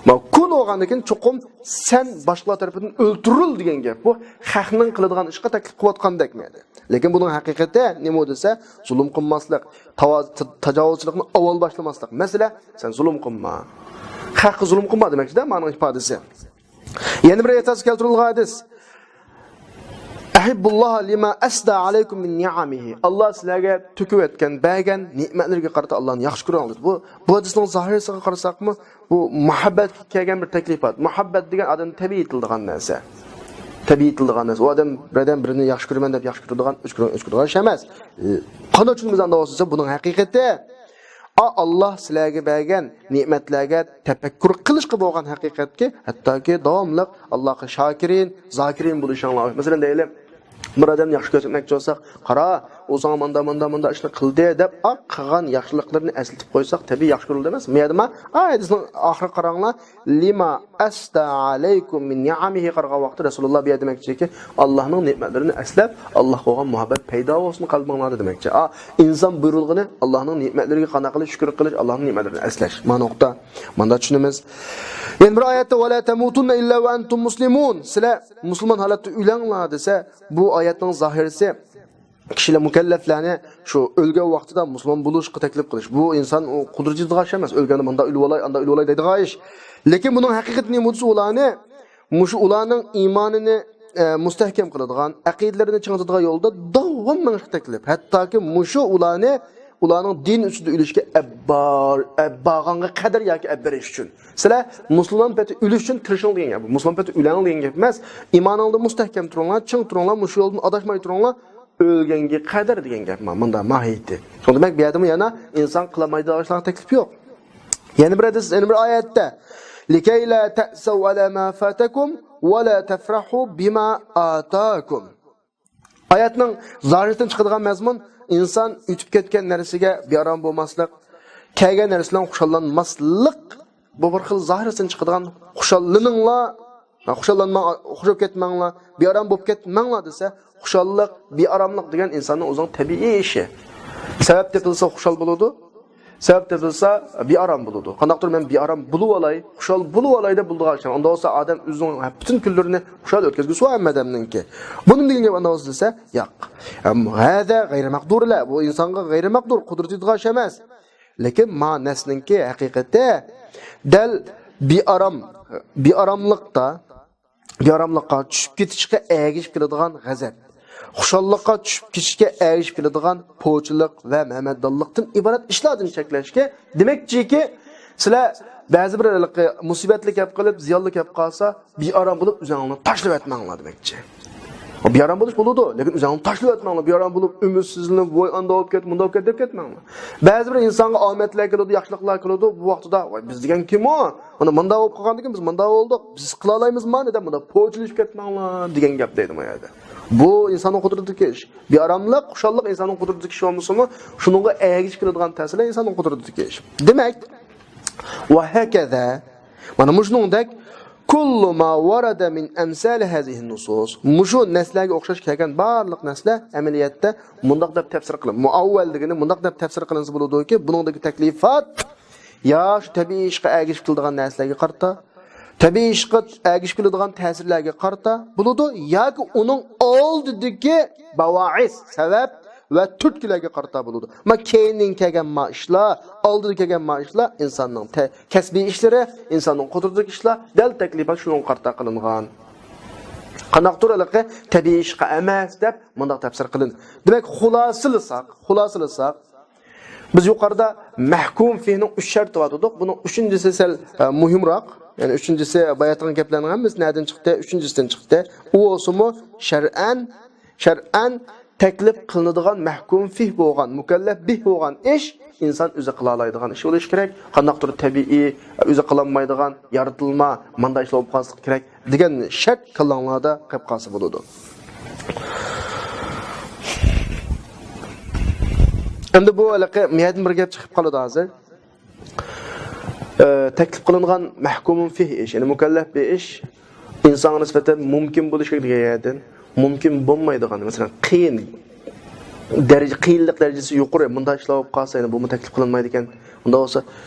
مانا كۇن بولغاندىن كېيىن چوقۇم سەن باشقىلار تەرىپىدىن ئۆلتۈرۈل دېگەن گەپ. بۇ خەقنىڭ قىلىدىغان ئىشىغا تەكلىپ قىلىۋاتقاندەك مەنىدە. لېكىن بۇنىڭ ھەقىقىتى نېمە دېسە، زۇلۇم قىلماسلىق، تاۋا-، تا-، تاجاۋۇزچىلىقنى ئاۋۋال باشلىماسلىق. مەسىلەن، سەن زۇلۇم قىلما. خەققە زۇلۇم قىلما دېمەكچىدە مانىڭ ئىپادىسى. يەنە بىر ئېتىراز كەلتۈرۈلگەن ھەدىس. ئەھىببۇللاھە لىما ئەسدە ئەلەيكۇم مىن نىئەمىھى. ئاللا سىلەرگە تۆكۈۋەتكەن، بەرگەن نېمەتلىرىگە قارىتا ئاللانى ياخشى كۆرۈڭ دېدى. بۇ، بۇ ھەدىسنىڭ زاھىرىسىغا قارىساقمۇ، بۇ مۇھەببەتكە كەلگەن بىر تەكلىپات. مۇھەببەت دېگەن ئادەمدە تەبىئىي يېتىلىدىغان نەرسە. تەبىئىي يېتىلىدىغان نەرسە. ئۇ ئادەم بىر ئادەم بىرىنى ياخشى كۆرىمەن دەپ ياخشى كۆرىدىغان، ئۆچ كۆرىدىغان، ئۆچ كۆرىدىغان ئىش ئەمەس. قانداق چۈشىنىمىز ئانداق بولسا، بۇنىڭ ھەقىقىتى، ئا، ئاللا سىلەرگە بەرگەن نېمەتلەرگە تەپەككۇر قىلىشقا بولغان ھەقىقەتكە، ھەتتاكى داۋاملىق ئاللاغا شاكىرىن، زاكىرىن بولۇشۇڭلار. مەسىلەن، دەيلى، بىر ئادەمنى ياخشى كۆرسەتمەكچى بولساق، قارا، ئۇ ساڭا ماندا، ماندا، ماندا ئىشنى قىلدى دەپ، ئا، قىلغان ياخشىلىقلىرىنى ئەسلىتىپ قويساق، تەبىئىي ياخشى كۆرۈلىدۇ ئەمەس. مۇ يەردىمۇ، ئا، ھەدىسنىڭ ئاخىرىغا قاراڭلار، لىما ئەسدە ئەلەيكۇم مىن نىئەمىھى قارىغان ۋاقىتتا رەسۇلۇللا بۇ يەردە دېمەكچىكى، ئاللاھنىڭ نېمەتلىرىنى ئەسلەپ، ئاللاھقا بولغان مۇھەببەت پەيدا بولسۇن قەلبىڭلاردا دېمەكچى. ئا، ئىنسان بۇيرۇلغىنى ئاللاھنىڭ نېمەتلىرىگە قانداق قىلىش، شۈكۈر قىلىش، ئاللاھنىڭ نېمەتلىرىنى ئەسلەش. مانا نۇقتا. ماندا چۈشىنىمىز. يەنە بىر ئايەتتە، ۋە لا تەمۇتۇننە ئىللا ۋە ئەنتۇم مۇسلىمۇن. سىلەر مۇسۇلمان ھالەتتە ئۆلەڭلار دېسە، بۇ ئايەتنىڭ زاھىرىسى كىشىلەر مۇكەللەپلەرنى شۇ ئۆلگەن ۋاقتىدا مۇسۇلمان بولۇشقا تەكلىپ قىلىش. بۇ ئىنسان ئۇ قۇدرىتى يېتىدىغان ئىش ئەمەس. ئۆلگەندە مۇنداق ئۆلۈۋالاي، ئانداق ئۆلۈۋالاي دەيدىغان ئىش. لېكىن بۇنىڭ ھەقىقىتى نېمە دېسە، ئۇلارنى مۇشۇ ئۇلارنىڭ ئىمانىنى، ئە، مۇستەھكەم قىلىدىغان، ئەقىدىلىرىنى چىڭىتىدىغان يولدا داۋام مېڭىشقا تەكلىپ. ھەتتاكى مۇشۇ ئۇلارنى، ئۇلارنىڭ دىن ئۈستىدە ئۆلۈشكە ئەپ بار-، ئەپ بارغانغا قەدەر ياكى ئەپ بېرىش ئۈچۈن. سىلەر مۇسۇلمان پېتى ئۆلۈش ئۈچۈن تىرىشىڭ دېگەن گەپ. مۇسۇلمان پېتى ئۆلەڭ دېگەن گەپ ئەمەس. ئىمانىڭدا مۇستەھكەم تۇرۇڭلار، چىڭ تۇرۇڭلار، مۇشۇ يولدىن ئاداشماي تۇرۇڭلار، ئۆلگەنگە قەدەر دېگەن گەپ. مۇندا ماھىيىتى. شۇڭا دېمەك، بۇ يەردىمۇ يەنە ئىنسان قىلالمايدىغان ئىشلارغا تەكلىپ يوق. يەنە بىر ھەدىس، يەنە بىر ئايەتتە، لىكەي لا تەسەۋ ئەلا ما فاتەكۇم ۋە لا تەفرەھۇ بىما ئاتاكۇم. ئايەتنىڭ زاھىرىدىن چىقىدىغان مەزمۇن، ئىنسان ئۆتۈپ كەتكەن نەرسىگە بىئارام بولماسلىق، كەلگەن نەرسە بىلەن خۇشاللانماسلىق. بۇ بىر خىل زاھىرىدىن چىقىدىغان خۇشاللىنىڭلار، خۇشاللانماڭ، خۇش بولۇپ كەتمەڭلار، بىئارام بولۇپ كەتمەڭلار دېسە، خۇشاللىق، بىئاراملىق دېگەن ئىنساننىڭ ئۆزىنىڭ تەبىئىي ئىشى. سەۋەب تېپىلسا خۇشال بولىدۇ، سەۋەب تېپىلسا بىئارام بولىدۇ. قانداقتۇر مەن بىئارام بولۇۋالاي، خۇشال بولۇۋالاي دەپ بولىدىغان ئىش. ئۇنداق بولسا ئادەم ئۆزىنىڭ پۈتۈن كۈنلىرىنى خۇشال ئۆتكۈزگۈسى بار ھەممە ئادەمنىڭكى. بۇنى دېگەن گەپ ئانداق بولسا دېسە، ياق. ھەم ھەزا غەيرى مەقدۇر لە، بۇ ئىنسانغا غەيرىي مەقدۇر، قۇدرىتى يېتىدىغان ئىش ئەمەس. لېكىن ما نەرسىنىڭكى ھەقىقىتى دەل بىئارام، بىئاراملىقتا، بىئاراملىققا چۈشۈپ كېتىشقا ئەگىشىپ كېلىدىغان غەزەپ، خۇشاللىققا چۈشۈپ كېتىشكە ئەگىشىپ كېلىدىغان پوچىلىق ۋە مەمەدانلىقتىن ئىبارەت ئىشلاردىن چەكلەشكە. دېمەكچىكى، سىلەر بەزى بىر ھېلىقى مۇسىبەتلىك گەپ قىلىپ، زىيانلىق گەپ قىلسا، بىئارام بولۇپ ئۆزۈڭلارنى تاشلىۋەتمەڭلار دېمەكچى. بىئارام بولۇش بولىدۇ، لېكىن ئۆزۈڭلارنى تاشلىۋەتمەڭلار. بىئارام بولۇپ، ئۈمىدسىزلىنىپ، ۋاي ئانداق بولۇپ كەتتى، مۇنداق بولۇپ كەتتى دەپ كەتمەڭلار. بەزى بىر ئىنسانغا ئامەتلەر كېلىدۇ، ياخشىلىقلار كېلىدۇ، بۇ ۋاقتىدا، ۋاي بىز دېگەن كىم ئۇ؟ مانا مۇنداق بولۇپ قالغاندىكىن بىز مۇنداق بولدۇق، بىز قىلالايمىزما دەپ مۇنداق پوچىلىشىپ كەتمەڭلار دېگەن گەپ دەيدۇ بۇ يەردە. بۇ ئىنساننىڭ قۇدرىتىدىكى ئىش. بىئاراملىق، خۇشاللىق ئىنساننىڭ قۇدرىتىدىكى ئىش بولمىسىمۇ، شۇنىڭغا ئەگىشىپ كېلىدىغان تەسىرلەر ئىنساننىڭ قۇدرىتىدىكى ئىش. دېمەك، ۋە ھەكەزە، مانا مۇشۇنىڭدەك، كۇللۇ ما ۋەرەدە مىن ئەمسالى ھازىھىن نۇسۇس. مۇشۇ نەسلەرگە ئوخشاش كەلگەن بارلىق نەسلەر ئەمەلىيەتتە مۇنداق دەپ تەپسىر قىلىن. مۇئەۋۋەل دېگىنى مۇنداق دەپ تەپسىر قىلىنسا بولىدۇكى، بۇنىڭدىكى تەكلىپات يا شۇ تەبىئىي ئىشقا ئەگىشىپ كېلىدىغان نەرسىلەرگە قارىتا، تەبىئىي ئىشقا ئەگىشىپ كېلىدىغان تەسىرلەرگە قارىتا بولىدۇ ياكى ئۇنىڭ ئالدىدىكى باۋائىس، سەۋەب ۋە تۈرتكىلەرگە قارىتا بولىدۇ. ما كەينىدىن كەلگەن ما ئىشلار، ئالدىدا كەلگەن ما ئىشلار ئىنساننىڭ تە-، كەسپىي ئىشلىرى، ئىنساننىڭ قۇدرىتىدىكى ئىشلار، دەل تەكلىپات شۇنىڭغا قارىتا قىلىنغان. قانداقتۇر ھېلىقى تەبىئىي ئىشقا ئەمەس دەپ مۇنداق تەپسىر قىلىن. دېمەك، خۇلاسىلىساق، خۇلاسىلىساق، بىز يۇقىرىدا مەھكۇم فىھنىڭ ئۈچ شەرتى دەۋاتىدۇق. بۇنىڭ ئۈچىنچىسى سەل، ئە، مۇھىمراق. يەنى ئۈچىنچىسى باياتقان گەپلەرنىڭ ھەممىسى نەدىن چىقتى؟ ئۈچىنچىسىدىن چىقتى. ئۇ بولسىمۇ شەرئەن، شەرئەن تەكلىپ قىلىنىدىغان مەھكۇم فىھ بولغان، مۇكەللەپ بىھ بولغان ئىش ئىنسان ئۆزى قىلالايدىغان ئىش بولۇشى كېرەك. قانداقتۇر تەبىئىي، ئۆزى قىلالمايدىغان، يارىتىلما، مانداق ئىشلار بولۇپ قالسا كېرەك دېگەن شەرت كاللاڭلاردا قېلىپ قالسا بولىدۇ. ئەمدى بۇ ھېلىقى مۇ يەردىن بىر گەپ چىقىپ قالىدۇ ھازىر. ئە، تەكلىپ قىلىنغان مەھكۇمۇن فىھ ئىش، يەنى مۇكەللەپ بىر ئىش ئىنسانغا نىسبەتەن مۇمكىن بولۇشى كېرەك دېگەن يەردىن، مۇمكىن بولمايدىغان، مەسىلەن، قىيىن دەرىجە، قىيىنلىق دەرىجىسى يۇقىرى مۇنداق ئىشلار بولۇپ قالسا، يەنە بۇمۇ تەكلىپ قىلىنمايدىكەن. ئۇنداق بولسا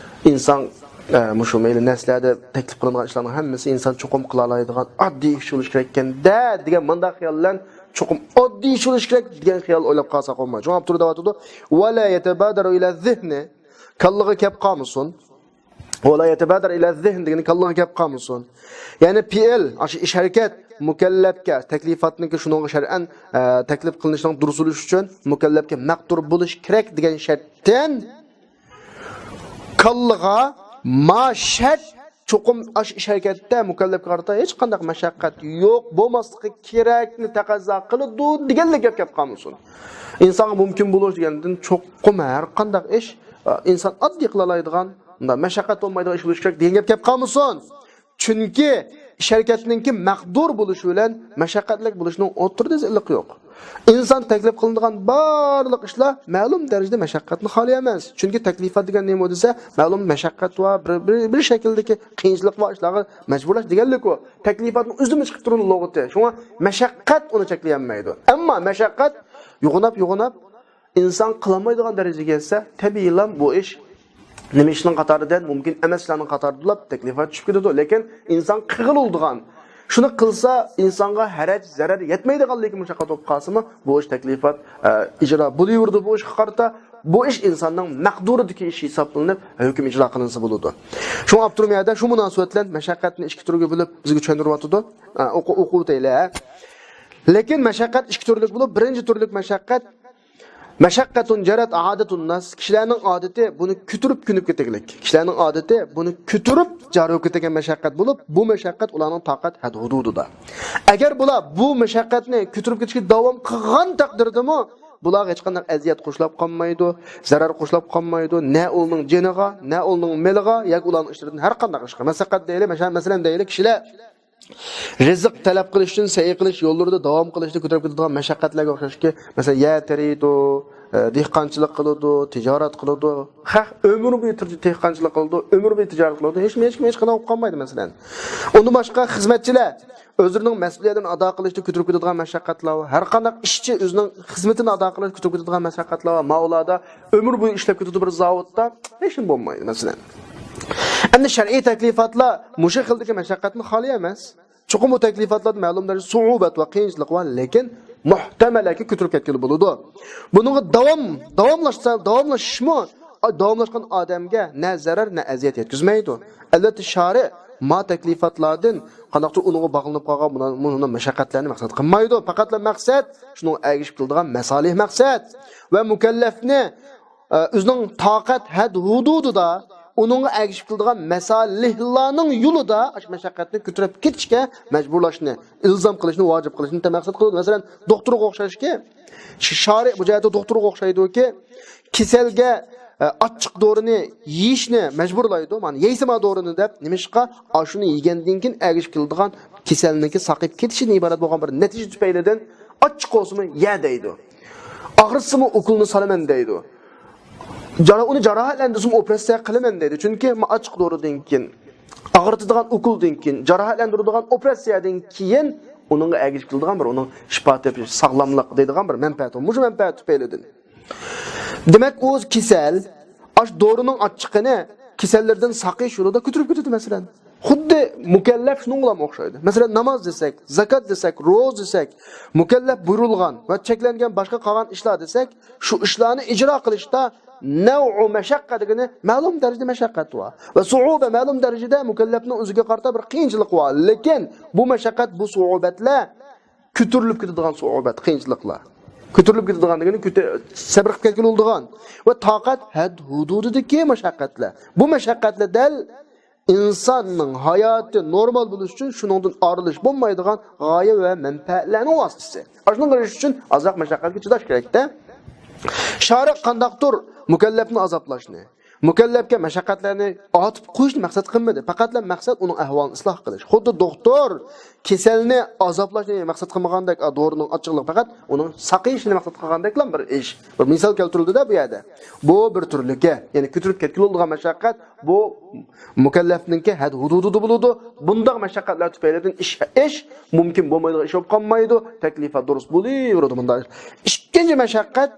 ئىنسان، ئە، مۇشۇ مەيلى نەرسىلەردە تەكلىپ قىلىنغان ئىشلارنىڭ ھەممىسى ئىنسان چوقۇم قىلالايدىغان ئاددىي ئىش بولۇشى كېرەككەن-دە دېگەن مۇنداق خىيال بىلەن چوقۇم ئاددىي ئىش بولۇشى كېرەك دېگەن خىيال ئويلاپ قالساق بولمايدۇ. شۇڭا ئاپتور دەۋاتىدۇ، «ۋە لا يەتەبادىرۇ ئىلە زىھنى»، كاللىغا كەپ قالمىسۇن. «ۋە لا يەتەبادىرۇ ئىلە زىھن» دېگىنى كاللىغا كەپ قالمىسۇن. يەنى پېئىل، ئاشۇ ئىش ھەرىكەت مۇكەللەپكە، تەكلىپاتنىڭكى شۇنىڭغا شەرئەن، ئە، تەكلىپ قىلىنىشنىڭ دۇرۇس بولۇشى ئۈچۈن مۇكەللەپكە مەقدۇر بولۇشى كېرەك دېگەن شەرتتىن كاللىغا ما شەرت چوقۇم ئاشۇ ئىش ھەرىكەتتە مۇكەللەپكە قارىتا ھېچقانداق مەشەققەت يوق، بولماسلىقى كېرەكنى تەقەززا قىلىدۇ دېگەنلا گەپ كەپ قالمىسۇن. ئىنسانغا مۇمكىن بولۇش دېگەندىن چوقۇم ھەر قانداق ئىش، ئە، ئىنسان ئاددىي قىلالايدىغان، مۇنداق مەشەققەت بولمايدىغان ئىش بولۇشى كېرەك دېگەن گەپ كەپ قالمىسۇن. چۈنكى ئىش ھەرىكەتنىڭكى مەقدۇر بولۇشى بىلەن مەشەققەتلىك بولۇشىنىڭ ئوتتۇرىدا زىللىق يوق. ئىنسان تەكلىپ قىلىنىدىغان بارلىق ئىشلار مەلۇم دەرىجىدە مەشەققەتنى خالىي ئەمەس. چۈنكى تەكلىپات دېگەن نېمە دېسە، مەلۇم مەشەققەت بار، بىر، بىر، بىر شەكىلدىكى قىيىنچىلىق بار ئىشلارغا مەجبۇرلاش دېگەنلىكۇ. تەكلىپاتنىڭ ئۆزىمۇ چىقىپ تۇرىدۇ لۇغىتى. شۇڭا مەشەققەت ئۇنى چەكلىيەلمەيدۇ. ئەمما مەشەققەت يوغىناپ، يوغىناپ ئىنسان قىلالمايدىغان دەرىجىگە يەتسە، تەبىئىيلا بۇ ئىش نېمە ئىشنىڭ قاتارىدىن، مۇمكىن ئەمەس ئىشلارنىڭ قاتارىدىلا تەكلىپات چۈشۈپ كېتىدۇ. لېكىن ئىنسان قىلغىلى بولىدىغان، شۇنى قىلسا ئىنسانغا ھەرەج، زەرەر يەتمەيدىغانلىكى مۇشەققەت بولۇپ قالسىمۇ، بۇ ئىش تەكلىپات، ئە، ئىجرا بولۇۋېرىدۇ بۇ ئىشقا قارىتا. بۇ ئىش ئىنساننىڭ مەقدۇرىدىكى ئىشى ھېسابلىنىپ، ھۆكۈم ئىجرا قىلىنسا بولىدۇ. شۇڭا ئاپتور مۇ يەردە شۇ مۇناسىۋەت بىلەن مەشەققەتنى ئىككى تۈرگە بۆلۈپ بىزگە چۈشەندۈرۈۋاتىدۇ. ئە، ئوقۇ-، ئوقۇۋېتەيلى. لېكىن مەشەققەت ئىككى تۈرلۈك بولۇپ، بىرىنچى تۈرلۈك مەشەققەت، مەشەققەتۇن جەرەت ئادەتۇن ناس، كىشىلەرنىڭ ئادىتى بۇنى كۆتۈرۈپ كۆنۈپ كېتىگلىك. كىشىلەرنىڭ ئادىتى بۇنى كۆتۈرۈپ جارى بولۇپ كېتىدىغان مەشەققەت بولۇپ، بۇ مەشەققەت ئۇلارنىڭ تاقەت ھەد ھۇدۇدىدا. ئەگەر بۇلار بۇ مەشەققەتنى كۆتۈرۈپ كېتىشكە داۋام قىلغان تەقدىردىمۇ، بۇلارغا ھېچقانداق ئەزىيەت قوشۇلۇپ قالمايدۇ، زەرەر قوشۇلۇپ قالمايدۇ، نە ئۇلارنىڭ جېنىغا، نە ئۇلارنىڭ مېلىغا ياكى ئۇلارنىڭ ئىشلىرىدىن ھەر قانداق ئىشقا. مەسەقەت دەيلى، مەشە-، مەسىلەن دەيلى، كىشىلەر رىزىق تەلەپ قىلىش ئۈچۈن سەي قىلىش يوللىرىدا داۋام قىلىشتا كۆتۈرۈپ كېتىدىغان مەشەققەتلەرگە ئوخشاشكى، مەسىلەن، يەر تېرىيدۇ، ئە، دېھقانچىلىق قىلىدۇ، تىجارەت قىلىدۇ. خەق ئۆمۈر بويى تىر-، دېھقانچىلىق قىلىدۇ، ئۆمۈر بويى تىجارەت قىلىدۇ. ھېچ، ھېچكىم ھېچقانداق بولۇپ قالمايدۇ، مەسىلەن. ئۇندىن باشقا خىزمەتچىلەر ئۆزلىرىنىڭ مەسئۇلىيەتلىرىنى ئادا قىلىشتا كۆتۈرۈپ كېتىدىغان مەشەققەتلەر بار. ھەر قانداق ئىشچى ئۆزىنىڭ خىزمىتىنى ئادا قىلىشتا كۆتۈرۈپ كېتىدىغان مەشەققەتلەر بار. ماۋۇلاردا ئۆمۈر بويى ئىشلەپ كېتىدۇ بىر زاۋۇتتا، ھېچنېمە بولمايدۇ، مەسىلەن. ئەمدى شەرئىي تەكلىپاتلار مۇشۇ خىلدىكى مەشەققەتنى خالىيەلمەس. چوقۇم بۇ تەكلىپاتلاردا مەلۇم دەرىجىدە سۇئۇبەت ۋە قىيىنچىلىق بار، لېكىن مۇھتەمەلەككە كۆتۈرۈپ كەتكىلى بولىدۇ. بۇنىڭغا داۋام، داۋاملاشسا، داۋاملىشىشمۇ، داۋاملاشقان ئادەمگە نە زەرەر، نە ئەزىيەت يەتكۈزمەيدۇ. ئەلۋەتتە، شارى ما تەكلىپاتلاردىن قانداقتۇر ئۇنىڭغا باغلىنىپ قالغان مۇنۇ-، مۇنۇ مەشەققەتلەرنى مەقسەت قىلمايدۇ. پەقەتلا مەقسەت شۇنىڭغا ئەگىشىپ كېلىدىغان مەسالىھ مەقسەت ۋە مۇكەللەفنى ئە، ئۆزىنىڭ تاقەت ھەد ھۇدۇدىدا ئۇنىڭغا ئەگىشىپ كېلىدىغان مەسالىھلارنىڭ يولىدا ئاشۇ مەشەققەتنى كۆتۈرۈپ كېتىشكە مەجبۇرلاشنى، ئىلزام قىلىشنى، ۋاجىپ قىلىشنى مەقسەت قىلىدۇ. مەسىلەن، دوختۇرغا ئوخشاشكى، شارى بۇ جەھەتتە دوختۇرغا ئوخشايدۇكى، كېسەلگە، ئە، ئاچچىق دورىنى يېيىشنى مەجبۇرلايدۇ. مانا، يەيسەن ما دورىنى دەپ، نېمىشقا؟ ئاشۇنى يېگەندىن كېيىن ئەگىشىپ كېلىدىغان كېسەلنىڭكى ساقىيىپ كېتىشىدىن ئىبارەت بولغان بىر نەتىجە تۈپەيلىدىن ئاچچىق بولسىمۇ يە دەيدۇ. ئاغرىتسىمۇ ئوكۇلنى سالىمەن دەيدۇ. جارا-، ئۇنى جاراھەتلەندۈرسىمۇ ئوپېراتسىيە قىلىمەن دەيدۇ. چۈنكى ما ئاچچىق دورىدىن كېيىن، ئاغرىتىدىغان ئوكۇلدىن كېيىن، جاراھەتلەندۈرىدىغان ئوپېراتسىيەدىن كېيىن ئۇنىڭغا ئەگىشىپ كېلىدىغان بىر ئۇنىڭ شىپا تېپىش، ساغلاملىق دەيدىغان بىر مەنپەئەت بار. مۇشۇ مەنپەئەت تۈپەيلىدىن. دېمەك، ئۇ كېسەل، ئاش دورىنىڭ ئاچچىقىنى كېسەللىرىدىن ساقىيىش يولىدا كۆتۈرۈپ كېتىدۇ، مەسىلەن. خۇددى مۇكەللەپ شۇنىڭغىلا ئوخشايدۇ. مەسىلەن، ناماز دېسەك، زاكات دېسەك، روزا دېسەك، مۇكەللەپ بۇيرۇلغان ۋە چەكلەنگەن باشقا قالغان ئىشلار دېسەك، شۇ ئىشلارنى ئىجرا قىلىشتا نەۋئۇ مەشەققە دېگىنى مەلۇم دەرىجىدە مەشەققەت بار. ۋە سۇئۇبە مەلۇم دەرىجىدە مۇكەللەپنىڭ ئۆزىگە قارىتا بىر قىيىنچىلىق بار. لېكىن بۇ مەشەققەت، بۇ سۇئۇبەتلەر كۆتۈرۈلۈپ كېتىدىغان سۇئۇبەت، قىيىنچىلىقلار. كۆتۈرۈلۈپ كېتىدىغان دېگىنى كۆتە-، سەبر قىلىپ كەتكىلى بولىدىغان. ۋە تاقەت ھەد ھۇدۇدىدىكى مەشەققەتلەر. بۇ مەشەققەتلەر دەل ئىنساننىڭ ھاياتى نورمال بولۇش ئۈچۈن شۇنىڭدىن ئايرىلىش بولمايدىغان غايە ۋە مەنپەئەتلەرنىڭ ۋاسىتىسى. ئاشۇنىڭغا ئېرىشىش ئۈچۈن ئازراق مەشەققەتكە چىداش كېرەكتە. شارىئ قانداقتۇر مۇكەللەپنى ئازابلاشنى، مۇكەللەپكە مەشەققەتلەرنى ئارتىپ قويۇشنى مەقسەت قىلمىدى. پەقەتلا مەقسەت ئۇنىڭ ئەھۋالىنى ئىسلاھ قىلىش. خۇددى دوختۇر كېسەلنى ئازابلاشنى مەقسەت قىلمىغاندەك، ئا، دورىنىڭ ئاچچىقلىقى پەقەت ئۇنىڭ ساقىيىشىنى مەقسەت قىلغاندەكلا بىر ئىش. بىر مىسال كەلتۈرۈلدىدە بۇ يەردە. بۇ بىر تۈرلۈكى، يەنى كۆتۈرۈپ كەتكىلى بولىدىغان مەشەققەت، بۇ مۇكەللەپنىڭكى ھەد ھۇدۇدىدا بولىدۇ. بۇنداق مەشەققەتلەر تۈپەيلىدىن ئىش، ئىش مۇمكىن بولمايدىغان ئىش بولۇپ قالمايدۇ. تەكلىپات دۇرۇس بولۇۋېرىدۇ بۇنداق. ئىككىنچى مەشەققەت،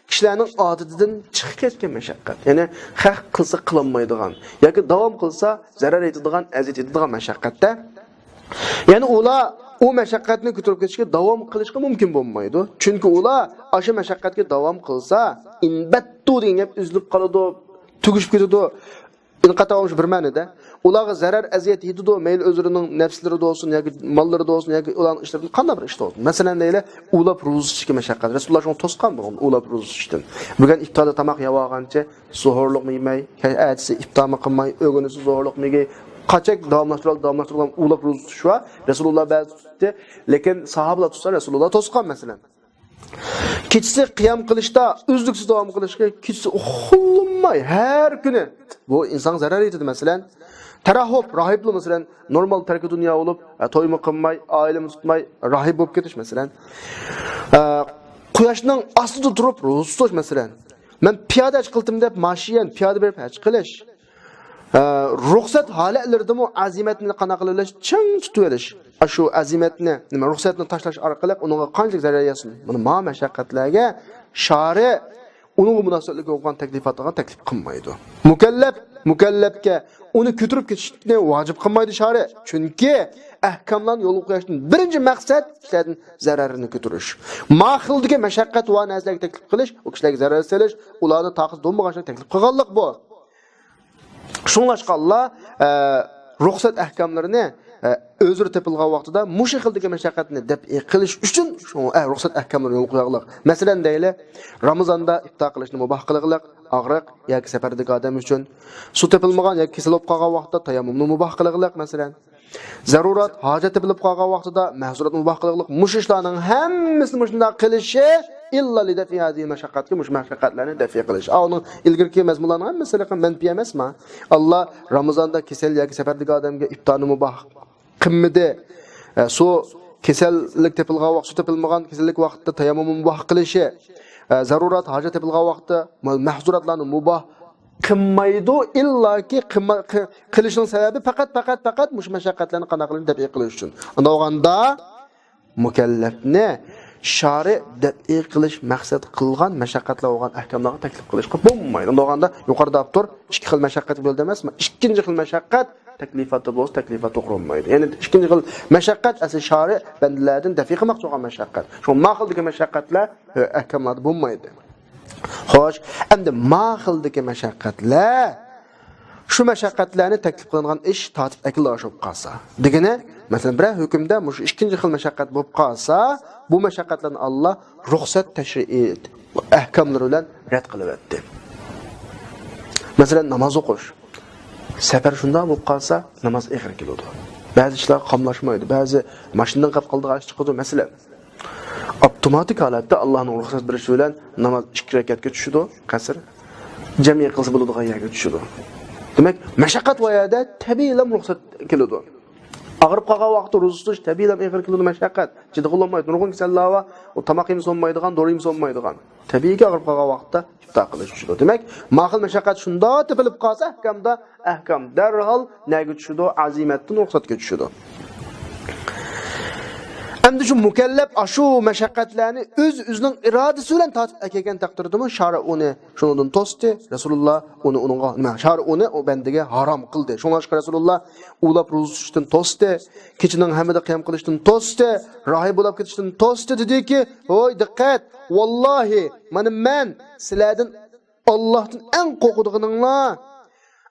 كىشىلەرنىڭ ئادىتىدىن چىقىپ كەتكەن مەشەققەت. يەنى خەق قىلسا قىلالمايدىغان ياكى داۋام قىلسا زەرەر يېتىدىغان، ئەزىيەت يېتىدىغان مەشەققەتتە. يەنى ئۇلار ئۇ مەشەققەتنى كۆتۈرۈپ كېتىشكە، داۋام قىلىشقا مۇمكىن بولمايدۇ. چۈنكى ئۇلار ئاشۇ مەشەققەتكە داۋام قىلسا، ئىنبەتتۇ دېگەن گەپ ئۈزۈلۈپ قالىدۇ، تۈگىشىپ كېتىدۇ. ئىنقىتا شۇ بىر مەنىدە. ئۇلارغا زەرەر، ئەزىيەت يېتىدۇ، مەيلى ئۆزلىرىنىڭ نەپسلىرىدە بولسۇن ياكى ماللىرىدا بولسۇن ياكى ئۇلارنىڭ ئىشلىرىدا قانداق بىر ئىشتا بولسۇن. مەسىلەن دەيلى، ئۇلاپ روزا تۇتۇشتىكى مەشەققەت. رەسۇلۇللا شۇنى توسقان بولغان، ئۇلاپ روزا تۇتۇشتىن. بۈگۈن ئىپتاردا تاماق يەۋالغانچە، زوھۇرلۇقمۇ يېمەي، ئەتىسى ئىپتارمۇ قىلماي، ئۆگۈنىسى زوھۇرلۇقمۇ يېگەي، قاچەك داۋاملاشتۇرۇپ، داۋاملاشتۇرۇپ ئۇلاپ روزا تۇتۇش بار. رەسۇلۇللا بەزى تۇتتى، لېكىن ساھابىلار تۇتسا، رەسۇلۇللا توسقان، مەسىلەن. كېچىسى قىيام قىلىشتا ئۈزلۈكسىز داۋام قىلىشقا، كېچىسى ئۇخلىماي ھەر كۈنى. بۇ ئىنسانغا زەرەر يېتىدۇ، مەسىلەن. تەرەھھۇب، راھىبلار، مەسىلەن، نورمال تەركى دۇنيا بولۇپ، ئە، تويمۇ قىلماي، ئائىلىمۇ تۇتماي، راھىب بولۇپ كېتىش، مەسىلەن. ئە، قۇياشنىڭ ئاستىدا تۇرۇپ روزا تۇتۇش، مەسىلەن. مەن پىيادە ھەج قىلدىم دەپ، ماشىنا، پىيادە بېرىپ ھەج قىلىش. ئە، رۇخسەت ھالەتلىرىدىمۇ ئەزىمەتنى قانداق قىلىۋېلىش؟ چىڭ تۇتۇۋېلىش. ئاشۇ ئەزىمەتنى، نېمە، رۇخسەتنى تاشلاش ئارقىلىق ئۇنىڭغا قانچىلىك زەرەر يەتسۇن. مانا، ما مەشەققەتلەرگە شارى ئۇنىڭغا مۇناسىۋەتلىك بولغان تەكلىپاتلارغا تەكلىپ قىلمايدۇ. مۇكەللەپ، مۇكەللەپكە ئۇنى كۆتۈرۈپ كېتىشنى ۋاجىپ قىلمايدۇ شارى. چۈنكى ئەھكاملارنى يولغا قويۇشتىن بىرىنچى مەقسەت كىشىلەردىن زەرەرنى كۆتۈرۈش. ما خىلدىكى مەشەققەت ۋە نەرسىلەرگە تەكلىپ قىلىش، ئۇ كىشىلەرگە زەرەر سېلىش، ئۇلارنى تاقىتى بولمىغان ئىشلارنى تەكلىپ قىلغانلىق بۇ. شۇڭلاشقا ئاللا، ئە، رۇخسەت ئەھكاملىرىنى، ئە، ئۆزرە تېپىلغان ۋاقتىدا مۇشۇ خىلدىكى مەشەققەتنى دەپئى قىلىش ئۈچۈن شۇ، ئە، رۇخسەت ئەھكاملىرىنى يولغا قويغانلىق. مەسىلەن دەيلى، رامىزاندا ئىپتار قىلىشنى مۇباھ قىلغانلىق، ئاغرىق ياكى سەپەردىكى ئادەم ئۈچۈن. سۇ تېپىلمىغان ياكى كېسەل بولۇپ قالغان ۋاقىتتا تەيەممۇمنى مۇباھ قىلغانلىق، مەسىلەن. زەرۇرات، ھاجەت تېپىلىپ قالغان ۋاقتىدا مەھزۇراتنى مۇباھ قىلغانلىق، مۇشۇ ئىشلارنىڭ ھەممىسىنى مۇشۇنداق قىلىشى ئىللا لىدەفئى ھازىھىل مەشەققەتكە، مۇشۇ مەشەققەتلەرنى دەفئى قىلىش. ئا، ئۇنىڭ ئىلگىرىكى مەزمۇنلارنىڭ ھەممىسى ھېلىقى مەنپىي ئەمەسما؟ ئاللا رامىزاندا كېسەل ياكى سەپەردىكى ئادەمگە ئىپتارنى مۇباھ قىلمىدى. ئە، سۇ، كېسەللىك تېپىلغان ۋاقىت سۇ تېپىلمىغان، كېسەللىك ۋاقتىدا تەيەممۇمنى مۇباھ قىلىشى، ئە، زەرۇرات، ھاجەت تېپىلغان ۋاقىتتا مە-، مەھزۇراتلارنى مۇباھ قىلمايدۇ، ئىللاكى قىلما-، قى-، قىلىشنىڭ سەۋەبى پەقەت، پەقەت، پەقەت مۇشۇ مەشەققەتلەرنى قانداق قىلىش، دەپئى قىلىش ئۈچۈن. ئۇنداق بولغاندا، مۇكەللەپنى شارى دەپئى قىلىش مەقسەت قىلغان مەشەققەتلەر بولغان ئەھكاملارغا تەكلىپ قىلىشقا بولمايدۇ. ئۇنداق بولغاندا، يۇقىرىدا ئاپتور ئىككى خىل مەشەققەت بۆلدى ئەمەسمۇ؟ ئىككىنچى خىل مەشەققەت تەكلىپاتتا بولسا، تەكلىپات توغرا بولمايدۇ. يەنى ئىككىنچى خىل مەشەققەت ئەسلى شارى بەندىلەردىن دەپئى قىلماقچى بولغان مەشەققەت. شۇڭا ما خىلدىكى مەشەققەتلەر ئەھكاملاردا بولمايدۇ. خوش، ئەمدى ما خىلدىكى مەشەققەتلەر، شۇ مەشەققەتلەرنى تەكلىپ قىلىنغان ئىش تارتىپ ئەكېلىدىغان ئىش بولۇپ قالسا. دېگىنى، مەسىلەن، بىرەر ھۆكۈمدە مۇشۇ ئىككىنچى خىل مەشەققەت بولۇپ قالسا، بۇ مەشەققەتلەرنى ئاللا رۇخسەت تەشرىئى ئەھكاملىرى بىلەن رەت قىلىۋەتتى. مەسىلەن، ناماز ئوقۇش. سەپەر شۇنداق بولۇپ قالسا، ناماز ئېغىر كېلىدۇ. بەزى ئىشلار قاملاشمايدۇ، بەزى ماشىنىدىن قېلىپ قالىدىغان ئىش چىقىدۇ، مەسىلەن. ئاپتوماتىك ھالەتتە ئاللانىڭ رۇخسەت بېرىشى بىلەن ناماز ئىككى رەكەتكە چۈشىدۇ، قەسىر. جەمئىي قىلسا بولىدىغان يەرگە چۈشىدۇ. دېمەك، مەشەققەت بار يەردە تەبىئىيلا رۇخسەت كېلىدۇ. ئاغرىپ قالغان ۋاقىتتا روزا تۇتۇش تەبىئىيلا ئېغىر كېلىدۇ مەشەققەت. چىدىغىلى بولمايدۇ. نۇرغۇن كېسەللەر بار، ئۇ تاماق يېمىسە بولمايدىغان، دورا يېمىسە بولمايدىغان. تەبىئىيكى، ئاغرىپ قالغان ۋاقىتتا ئىپتار قىلىش چۈشىدۇ. دېمەك، ما خىل مەشەققەت شۇنداق تېپىلىپ قالسا، ئەھكامدا، ئەھكام دەرھال نەگە چۈشىدۇ؟ ئەزىمەتتىن رۇخسەتكە چۈشىدۇ. ئەمدى شۇ مۇكەللەپ ئاشۇ مەشەققەتلەرنى ئۆز، ئۆزىنىڭ ئىرادىسى بىلەن تارتىپ ئەكەلگەن تەقدىردىمۇ، شارى ئۇنى شۇنىڭدىن توستى. رەسۇلۇللا ئۇنى، ئۇنىڭغا، نېمە، شارى ئۇنى ئۇ بەندىگە ھارام قىلدى. شۇڭلاشقا رەسۇلۇللا ئۇلاپ روزا تۇتۇشتىن توستى. كېچىنىڭ ھەممىدە قىيام قىلىشتىن توستى. راھىب ئۇلاپ كېتىشتىن توستى. دېدىكى، ھوي، دىققەت! ۋاللاھى، مانا مەن سىلەردىن ئاللاھتىن ئەڭ قورقىدىغىنىڭلار،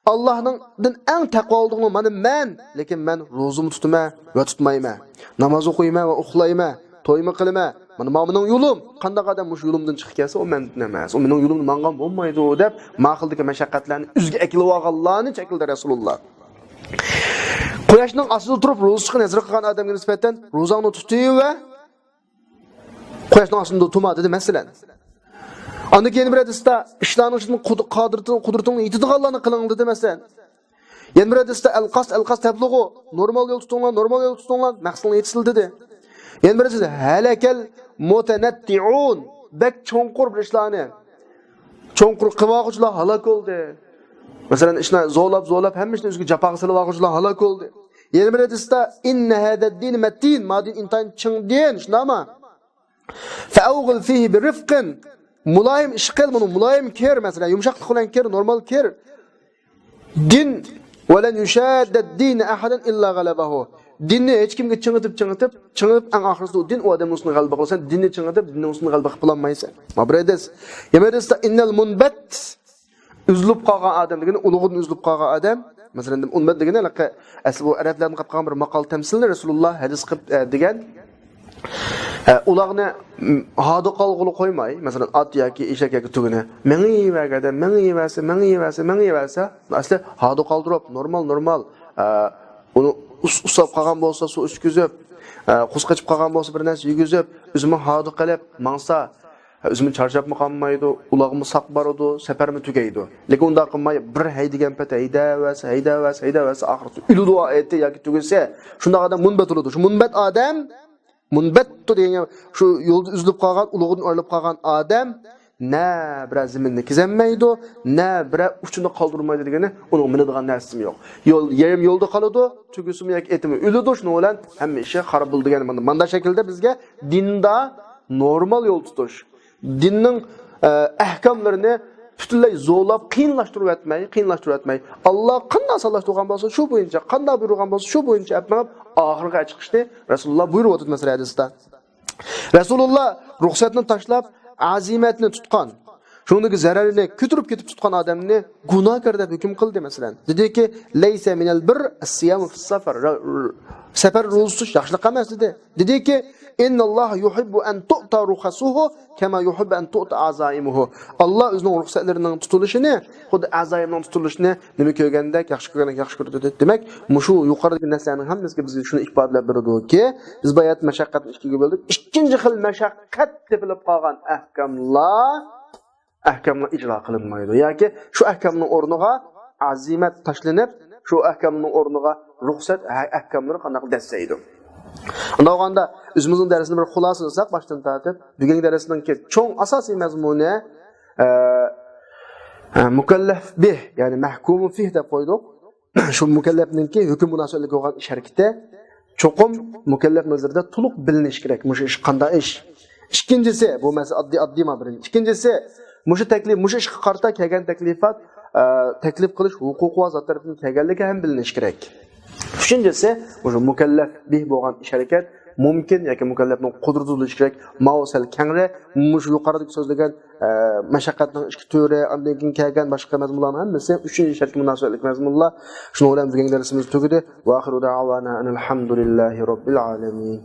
ئاللاھنىڭدىن ئەڭ تەقۋالىدىغىنىڭلار مانا مەن، لېكىن مەن روزىمۇ تۇتىمەن ۋە تۇتمايمەن، ناماز ئوقۇيمەن ۋە ئۇخلايمەن، تويمۇ قىلىمەن. مانا، مانا مېنىڭ يولۇم. قانداق ئادەم مۇشۇ يولۇمدىن چىقىپ كەتسە، ئۇ مەندىن ئەمەس، ئۇ مېنىڭ يولۇمدا ماڭغان بولمايدۇ، دەپ ما خىلدىكى مەشەققەتلەرنى ئۆزىگە ئەكېلىۋالغانلارنى چەكلىدى رەسۇلۇللا. قۇياشنىڭ ئاستىدا تۇرۇپ روزا تۇتۇشقا نەزەر قىلغان ئادەمگە نىسبەتەن روزاڭنى تۇتۇۋەر، قۇياشنىڭ ئاستىدا تۇرما دېدى، مەسىلەن. ئاندىن كېيىن بىر ھەدىستە ئىشلارنىڭ ئىچىدىن قۇد-، قادىرىتىڭ-، قۇدرىتىڭنى يېتىدىغانلارنى قىلىڭ دېدى، مەسىلەن. يەنە بىر ھەدىستە ئەل قەست، ئەل قەست تەبلۇغۇ، نورمال يول تۇتۇڭلار، نورمال يول تۇتۇڭلار، مەقسىتىڭلار يېتىسىلا دېدى. يەنە بىر ھەدىستە ھەلەكەل مۇتەنەتتىئۇن، بەك چوڭقۇر بىر ئىشلارنى چوڭقۇر قىلىۋالغۇچىلار ھالاك بولدى. مەسىلەن، ئىشنى زورلاپ، زورلاپ، ھەممە ئىشنى ئۆزىگە جاپاغا سېلىۋالغۇچىلار ھالاك بولدى. يەنە بىر ھەدىستە، «ئىننە ھەزەد دىن مەتتىن»، ما دىن ئىنتايىن چىڭ دىن، شۇنداقمۇ؟ «فەئەۋغىل فىھى بىرىفقىن»، مۇلايىم ئىش قىل، بۇنى مۇلايىم كىر، مەسىلەن، يۇمشاقلىق بىلەن كىر، نورمال كىر. دىن، «ۋەلەن يۇشاددەد دىنە ئەھەدەن ئىللا غەلەبەھۇ»، دىننى ھېچكىمگە چىڭىتىپ، چىڭىتىپ، چىڭىتىپ، ئەڭ ئاخىرىسىدا ئۇ دىن ئۇ ئادەمنىڭ ئۈستىدىن غەلىبە قىلىسەن، دىننى چىڭىتىپ، دىننىڭ ئۈستىدىن غەلىبە قىلىپ بولالمايسەن. ما بىر ھەدىس. يەنە بىر ھەدىستە، «ئىننەل مۇنبەت»، ئۈزۈلۈپ قالغان ئادەم دېگىنى، ئۇلۇغىدىن ئۈزۈلۈپ قالغان ئادەم، مەسىلەن، مۇنبەت دېگىنى ھېلىقى ئەسلى بۇ ئەرەبلەردىن قاپقالغان بىر ماقال تەمسىلنى رەسۇلۇللا ھەدىس قىلىپ، ئە، دېگەن. ئە، ئۇلارنى، م، ھادا قالغىلى قويماي، مەسىلەن، ئات ياكى ئېشەك ياكى تۆگىنى مېڭىۋەرگەندە، مېڭىۋەرسە، مېڭىۋەرسە، مېڭىۋەرسە، ئەسلى ھادا قالدۇرۇپ، نورمال، نورمال، ئە، ئۇنى ئۇس-، ئۇسساپ قالغان بولسا، سۇ ئىچكۈزۈپ، ئە، قۇس قېچىپ قالغان بولسا، بىر نەرسە يېگۈزۈپ، ئۆزىمۇ ھادا قېلىپ ماڭسا، ئۆزىمۇ چارچاپمۇ قالمايدۇ، ئۇلاغمۇ ساق بارىدۇ، سەپەرمۇ تۈگەيدۇ. لېكىن ئۇنداق قىلماي، بىر ھەيدىگەن پەتى ھەيدەۋەرسە، ھەيدەۋەرسە، ھەيدەۋەرسە، ئاخىرى ئۆلىدۇ ئېتى ياكى تۈگىسە، شۇنداق ئادەم مۇنبەت بولىدۇ. شۇ مۇنبەت ئادەم، مۇنبەتتۇ دېگەن گەپ، شۇ يولدا ئۈزۈلۈپ قالغان، ئۇلۇغىدىن ئايرىلىپ قالغان ئادەم نە بىرەر زېمىننى كېزەلمەيدۇ، نە بىرەر ئۇچىنى قالدۇرمايدۇ دېگىنى، ئۇنىڭ مىنىدىغان نەرسىمۇ يوق. يول، يېرىم يولدا قالىدۇ، تۈگىسىمۇ ياكى ئېتىمۇ ئۆلىدۇ، شۇنىڭ بىلەن ھەممە ئىشى خاراب بولىدۇ دېگەن مانا، مانداق شەكىلدە بىزگە دىندا نورمال يول تۇتۇش، دىننىڭ، ئە، ئەھكاملىرىنى پۈتۈنلەي زورلاپ، قىيىنلاشتۇرۇۋەتمەي، قىيىنلاشتۇرۇۋەتمەي، ئاللا قانداق ئاسانلاشتۇرغان بولسا، شۇ بويىچە، قانداق بۇيرۇغان بولسا، شۇ بويىچە ئەپ مېڭىپ، ئاخىرغا چىقىشنى رەسۇلۇللا بۇيرۇۋاتىدۇ، مەسىلەن، ھەدىستە. رەسۇلۇللا رۇخسەتنى تاشلاپ، ئەزىمەتنى تۇتقان. شۇنىڭدىكى زەرەرنى كۆتۈرۈپ كېتىپ تۇتقان ئادەمنى گۇناھكار دەپ ھۆكۈم قىلدى، مەسىلەن. دېدىكى، «لەيسە مىنەل بىر سىيامۇ فىس سەفەر». سەپەر روزا تۇتۇش ياخشىلىق ئەمەس، دېدى. دېدىكى، «ئىنناللاھە يۇھىببۇ ئەن تۇئتا رۇخەسۇھۇ كەما يۇھىببۇ ئەن تۇئتا ئازائىمۇھۇ». ئاللا ئۆزىنىڭ رۇخسەتلىرىنىڭ تۇتۇلۇشىنى خۇددى ئەزايىمنىڭ تۇتۇلۇشىنى نېمە كۆرگەندەك، ياخشى كۆرگەندەك ياخشى كۆرىدۇ. دېمەك، مۇشۇ يۇقىرىدىكى نەرسىلەرنىڭ ھەممىسى بىزگە شۇنى ئىپادىلەپ بېرىدۇكى، بىز بايا مەشەققەتنى ئىككىگە بۆلدۇق. ئىككىنچى خىل مەشەققەت تېپىلىپ قالغان ئەھكاملار، ئەھكاملار ئىجرا قىلىنمايدۇ ياكى شۇ ئەھكامنىڭ ئورنىغا ئەزىمەت تاشلىنىپ، شۇ ئەھكامنىڭ ئورنىغا رۇخسەت ئەھكاملىرى قانداق دەسسەيدۇ. ئۇنداق بولغاندا، ئۆزىمىزنىڭ دەرسىنى بىر خۇلاسىلىساق، باشتىن تارتىپ بۈگۈنكى دەرسنىڭكى چوڭ ئاساسىي مەزمۇنى، ئە، ئە، مۇكەللەف بىھ، يەنى مەھكۇمۇ فىھ دەپ قويدۇق. شۇ مۇكەللەپنىڭكى ھۆكۈم مۇناسىۋەتلىك بولغان ئىش ھەرىكىتى چوقۇم مۇكەللەپ نەزىرىدە تولۇق بىلىنىشى كېرەك، مۇشۇ ئىش قانداق ئىش. ئىككىنچىسى، بۇ مەسىلە ئاددىي، ئاددىي ما بىرىنچى. ئىككىنچىسى، مۇشۇ تەكلىپ، مۇشۇ ئىشقا قارىتا كەلگەن تەكلىپات، ئە، تەكلىپ قىلىش ھوقۇقى ۋە زات تەرىپىدىن كەلگەنلىكى ھەم بىلىنىشى كېرەك. ئۈچىنچىسى، مۇشۇ مۇكەللەف بىھ بولغان ئىش ھەرىكەت مۇمكىن ياكى مۇكەللەپنىڭ قۇدرىتى بولۇشى كېرەك. ماۋۇ سەل كەڭرەك، مۇشۇ يۇقىرىدىكى سۆزلىگەن، ئە، مەشەققەتنىڭ ئىككى تۈرى، ئاندىن كېيىن كەلگەن باشقا مەزمۇنلارنىڭ ھەممىسى ئۈچىنچى شەرتكە مۇناسىۋەتلىك مەزمۇنلار. شۇنىڭ بىلەن بۈگۈنكى دەرسىمىز تۈگىدى. ۋە ئاخىرۇ دەئۋانا ئەنىل ھەمدۇلىللاھى رەببىل ئالەمىن.